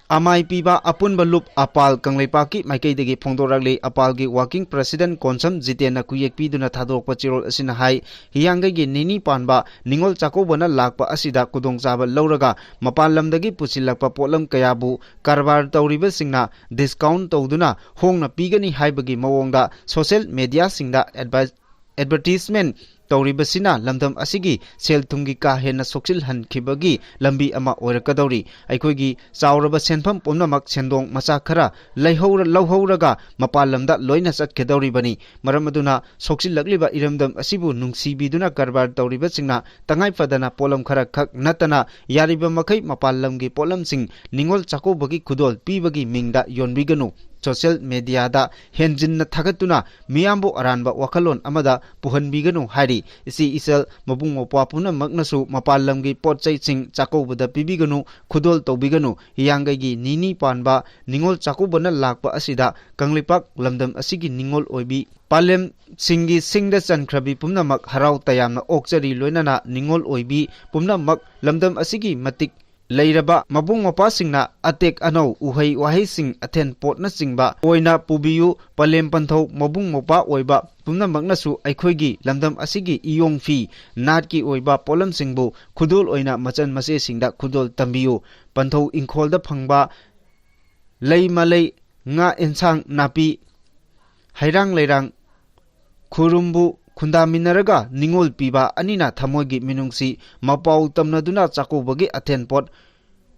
ꯑꯃꯥꯏ ꯄꯤꯕ ꯑꯄꯨꯟꯕ ꯂꯨꯞ ꯑꯄꯥꯜ ꯀꯪꯂꯩꯄꯥꯛꯀꯤ ꯃꯥꯏꯀꯩꯗꯒꯤ ꯐꯣꯡꯗꯣꯔꯛꯂꯤ꯫ ꯑꯄꯥꯜꯒꯤ working president ꯀꯣꯟꯁꯝ ꯖꯤꯇꯦꯟꯅ ꯈꯨꯌꯦꯛ ꯄꯤꯗꯨꯅ ꯊꯥꯗꯣꯔꯛꯄ ꯆꯦꯔꯣꯜ ꯑꯁꯤꯅ ꯍꯥꯏ, ꯍꯤꯌꯥꯡꯒꯩꯒꯤ ꯅꯤꯅꯤ ꯄꯥꯟꯕ ꯅꯤꯉꯣꯜ ꯆꯥꯛꯀꯧꯕꯅ ꯂꯥꯛꯄ ꯑꯁꯤꯗ ꯈꯨꯗꯣꯡꯆꯥꯕ ꯂꯧꯔꯒ ꯃꯄꯥꯟ ꯂꯝꯗꯒꯤ ꯄꯨꯁꯤꯜꯂꯛꯄ ꯄꯣꯠꯂꯝ ꯀꯌꯥꯕꯨ ꯀꯔꯕꯥꯔ ꯇꯧꯔꯤꯕꯁꯤꯡꯅ discount ꯇꯧꯗꯨꯅ ꯍꯣꯡꯅ ꯄꯤꯒꯅꯤ ꯍꯥꯏꯕꯒꯤ ꯃꯑꯣꯡꯗ social mediaꯁꯤꯡꯗ adver-, advertisement ꯇꯧꯔꯤꯕꯁꯤꯅ ꯂꯝꯗꯝ ꯑꯁꯤꯒꯤ ꯁꯦꯜ ꯊꯨꯝꯒꯤ ꯀꯥ ꯍꯦꯟꯅ ꯁꯣꯛꯆꯤꯜꯍꯟꯈꯤꯕꯒꯤ ꯂꯝꯕꯤ ꯑꯃ ꯑꯣꯏꯔꯛꯀꯗꯧꯔꯤ꯫ ꯑꯩꯈꯣꯏꯒꯤ ꯆꯥꯎꯔꯕ ꯁꯦꯟꯐꯝ ꯄꯨꯝꯅꯃꯛ ꯁꯦꯟꯗꯣꯡ ꯃꯆꯥ ꯈꯔ ꯂꯩꯍꯧꯔ-, ꯂꯧꯍꯧꯔꯒ ꯃꯄꯥꯟ ꯂꯝꯗ ꯂꯣꯏꯅ ꯆꯠꯀꯗꯧꯔꯤꯕꯅꯤ꯫ ꯃꯔꯝ ꯑꯗꯨꯅ ꯁꯣꯛꯆꯤꯜꯂꯛꯂꯤꯕ ꯏꯔꯝꯗꯝ ꯑꯁꯤꯕꯨ ꯅꯨꯡꯁꯤꯕꯤꯗꯨꯅ ꯀꯔꯕꯥꯔ ꯇꯧꯔꯤꯕꯁꯤꯡꯅ ꯇꯉꯥꯏ ꯐꯗꯅ ꯄꯣꯠꯂꯝ ꯈꯔ ꯈꯛ ꯅꯠꯇꯅ ꯌꯥꯔꯤꯕ ꯃꯈꯩ ꯃꯄꯥꯟ ꯂꯝꯒꯤ ꯄꯣꯠꯂꯝꯁꯤꯡ ꯅꯤꯉꯣꯜ ꯆꯥꯛꯀꯧꯕꯒꯤ ꯈꯨꯗꯣꯜ ꯄꯤꯕꯒꯤ ꯃꯤꯡꯗ ꯌꯣꯟꯕꯤꯒꯅꯨ꯫ Social mediaꯗ ꯍꯦꯟꯖꯤꯟꯅ ꯊꯥꯒꯠꯇꯨꯅ ꯃꯤꯌꯥꯝꯕꯨ ꯑꯔꯥꯟꯕ ꯋꯥꯈꯜꯂꯣꯟ ꯑꯃꯗ ꯄꯨꯍꯟꯕꯤꯒꯅꯨ ꯍꯥꯏꯔꯤ꯫ ꯏꯆꯦ ꯏꯆꯜ ꯃꯕꯨꯡ ꯃꯧꯄ꯭ꯋꯥ ꯄꯨꯝꯅꯃꯛꯅꯁꯨ ꯃꯄꯥꯟ ꯂꯝꯒꯤ ꯄꯣꯠ ꯆꯩꯁꯤꯡ ꯆꯥꯛꯀꯧꯕꯗ ꯄꯤꯕꯤꯒꯅꯨ, ꯈꯨꯗꯣꯜ ꯇꯧꯕꯤꯒꯅꯨ꯫ ꯍꯤꯌꯥꯡꯒꯩꯒꯤ ꯅꯤꯅꯤ ꯄꯥꯟꯕ ꯅꯤꯉꯣꯜ ꯆꯥꯛꯀꯧꯕꯅ ꯂꯥꯛꯄ ꯑꯁꯤꯗ ꯀꯪꯂꯩꯄꯥꯛ ꯂꯝꯗꯝ ꯑꯁꯤꯒꯤ ꯅꯤꯉꯣꯜ ꯑꯣꯏꯕꯤ ꯄꯥꯂꯦꯝꯁꯤꯡꯒꯤ ꯁꯤꯡꯗ ꯆꯟꯈ꯭ꯔꯕꯤ ꯄꯨꯝꯅꯃꯛ ꯍꯔꯥꯎ ꯇꯌꯥꯝꯅ ꯑꯣꯛꯆꯔꯤ, ꯂꯣꯏꯅꯅ ꯅꯤꯉꯣꯜ ꯑꯣꯏꯕꯤ ꯄꯨꯝꯅꯃꯛ ꯂꯝꯗꯝ ꯑꯁꯤꯒꯤ ꯃꯇꯤꯛ ꯂꯩꯔꯕ ꯃꯕꯨꯡ ꯃꯧꯄ꯭ꯋꯥꯁꯤꯡꯅ ꯑꯇꯦꯛ ꯑꯅꯧ, ꯎꯍꯩ ꯋꯥꯍꯩꯁꯤꯡ, ꯑꯊꯦꯟ ꯄꯣꯠꯅꯆꯤꯡꯕ ꯑꯣꯏꯅ ꯄꯨꯕꯤꯌꯨ꯫ ꯄꯂꯦꯝ ꯄꯟꯊꯧ ꯃꯕꯨꯡ ꯃꯧꯄ꯭ꯋꯥ ꯑꯣꯏꯕ ꯄꯨꯝꯅꯃꯛꯅꯁꯨ ꯑꯩꯈꯣꯏꯒꯤ ꯂꯝꯗꯝ ꯑꯁꯤꯒꯤ ꯏꯌꯣꯡ ꯐꯤ, ꯅꯥꯠꯀꯤ ꯑꯣꯏꯕ ꯄꯣꯠꯂꯝꯁꯤꯡꯕꯨ ꯈꯨꯗꯣꯜ ꯑꯣꯏꯅ ꯃꯆꯟ ꯃꯆꯦꯁꯤꯡꯗ ꯈꯨꯗꯣꯜ ꯇꯝꯕꯤꯌꯨ꯫ ꯄꯟꯊꯧ ꯏꯪꯈꯣꯜꯗ ꯐꯪꯕ ꯂꯩ ꯃꯂꯩ, ꯉꯥ ꯑꯦꯟꯁꯥꯡ ꯅꯥꯄꯤ, ꯍꯩꯔꯥꯡ ꯂꯩꯔꯥꯡ, ꯈꯨꯔꯨꯝꯕꯨ ꯈꯨꯟꯗꯥꯃꯤꯟꯅꯔꯒ ꯅꯤꯉꯣꯜ ꯄꯤꯕ ꯑꯅꯤꯅ ꯊꯃꯣꯏꯒꯤ ꯃꯤꯅꯨꯡꯁꯤ ꯃꯄꯥꯎ ꯇꯝꯅꯗꯨꯅ ꯆꯥꯛꯀꯧꯕꯒꯤ ꯑꯊꯦꯟꯄꯣꯠ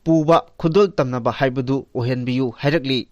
ꯄꯨꯕ ꯈꯨꯗꯣꯜ ꯇꯝꯅꯕ ꯍꯥꯏꯕꯗꯨ ꯑꯣꯏꯍꯟꯕꯤꯌꯨ ꯍꯥꯏꯔꯛꯂꯤ꯫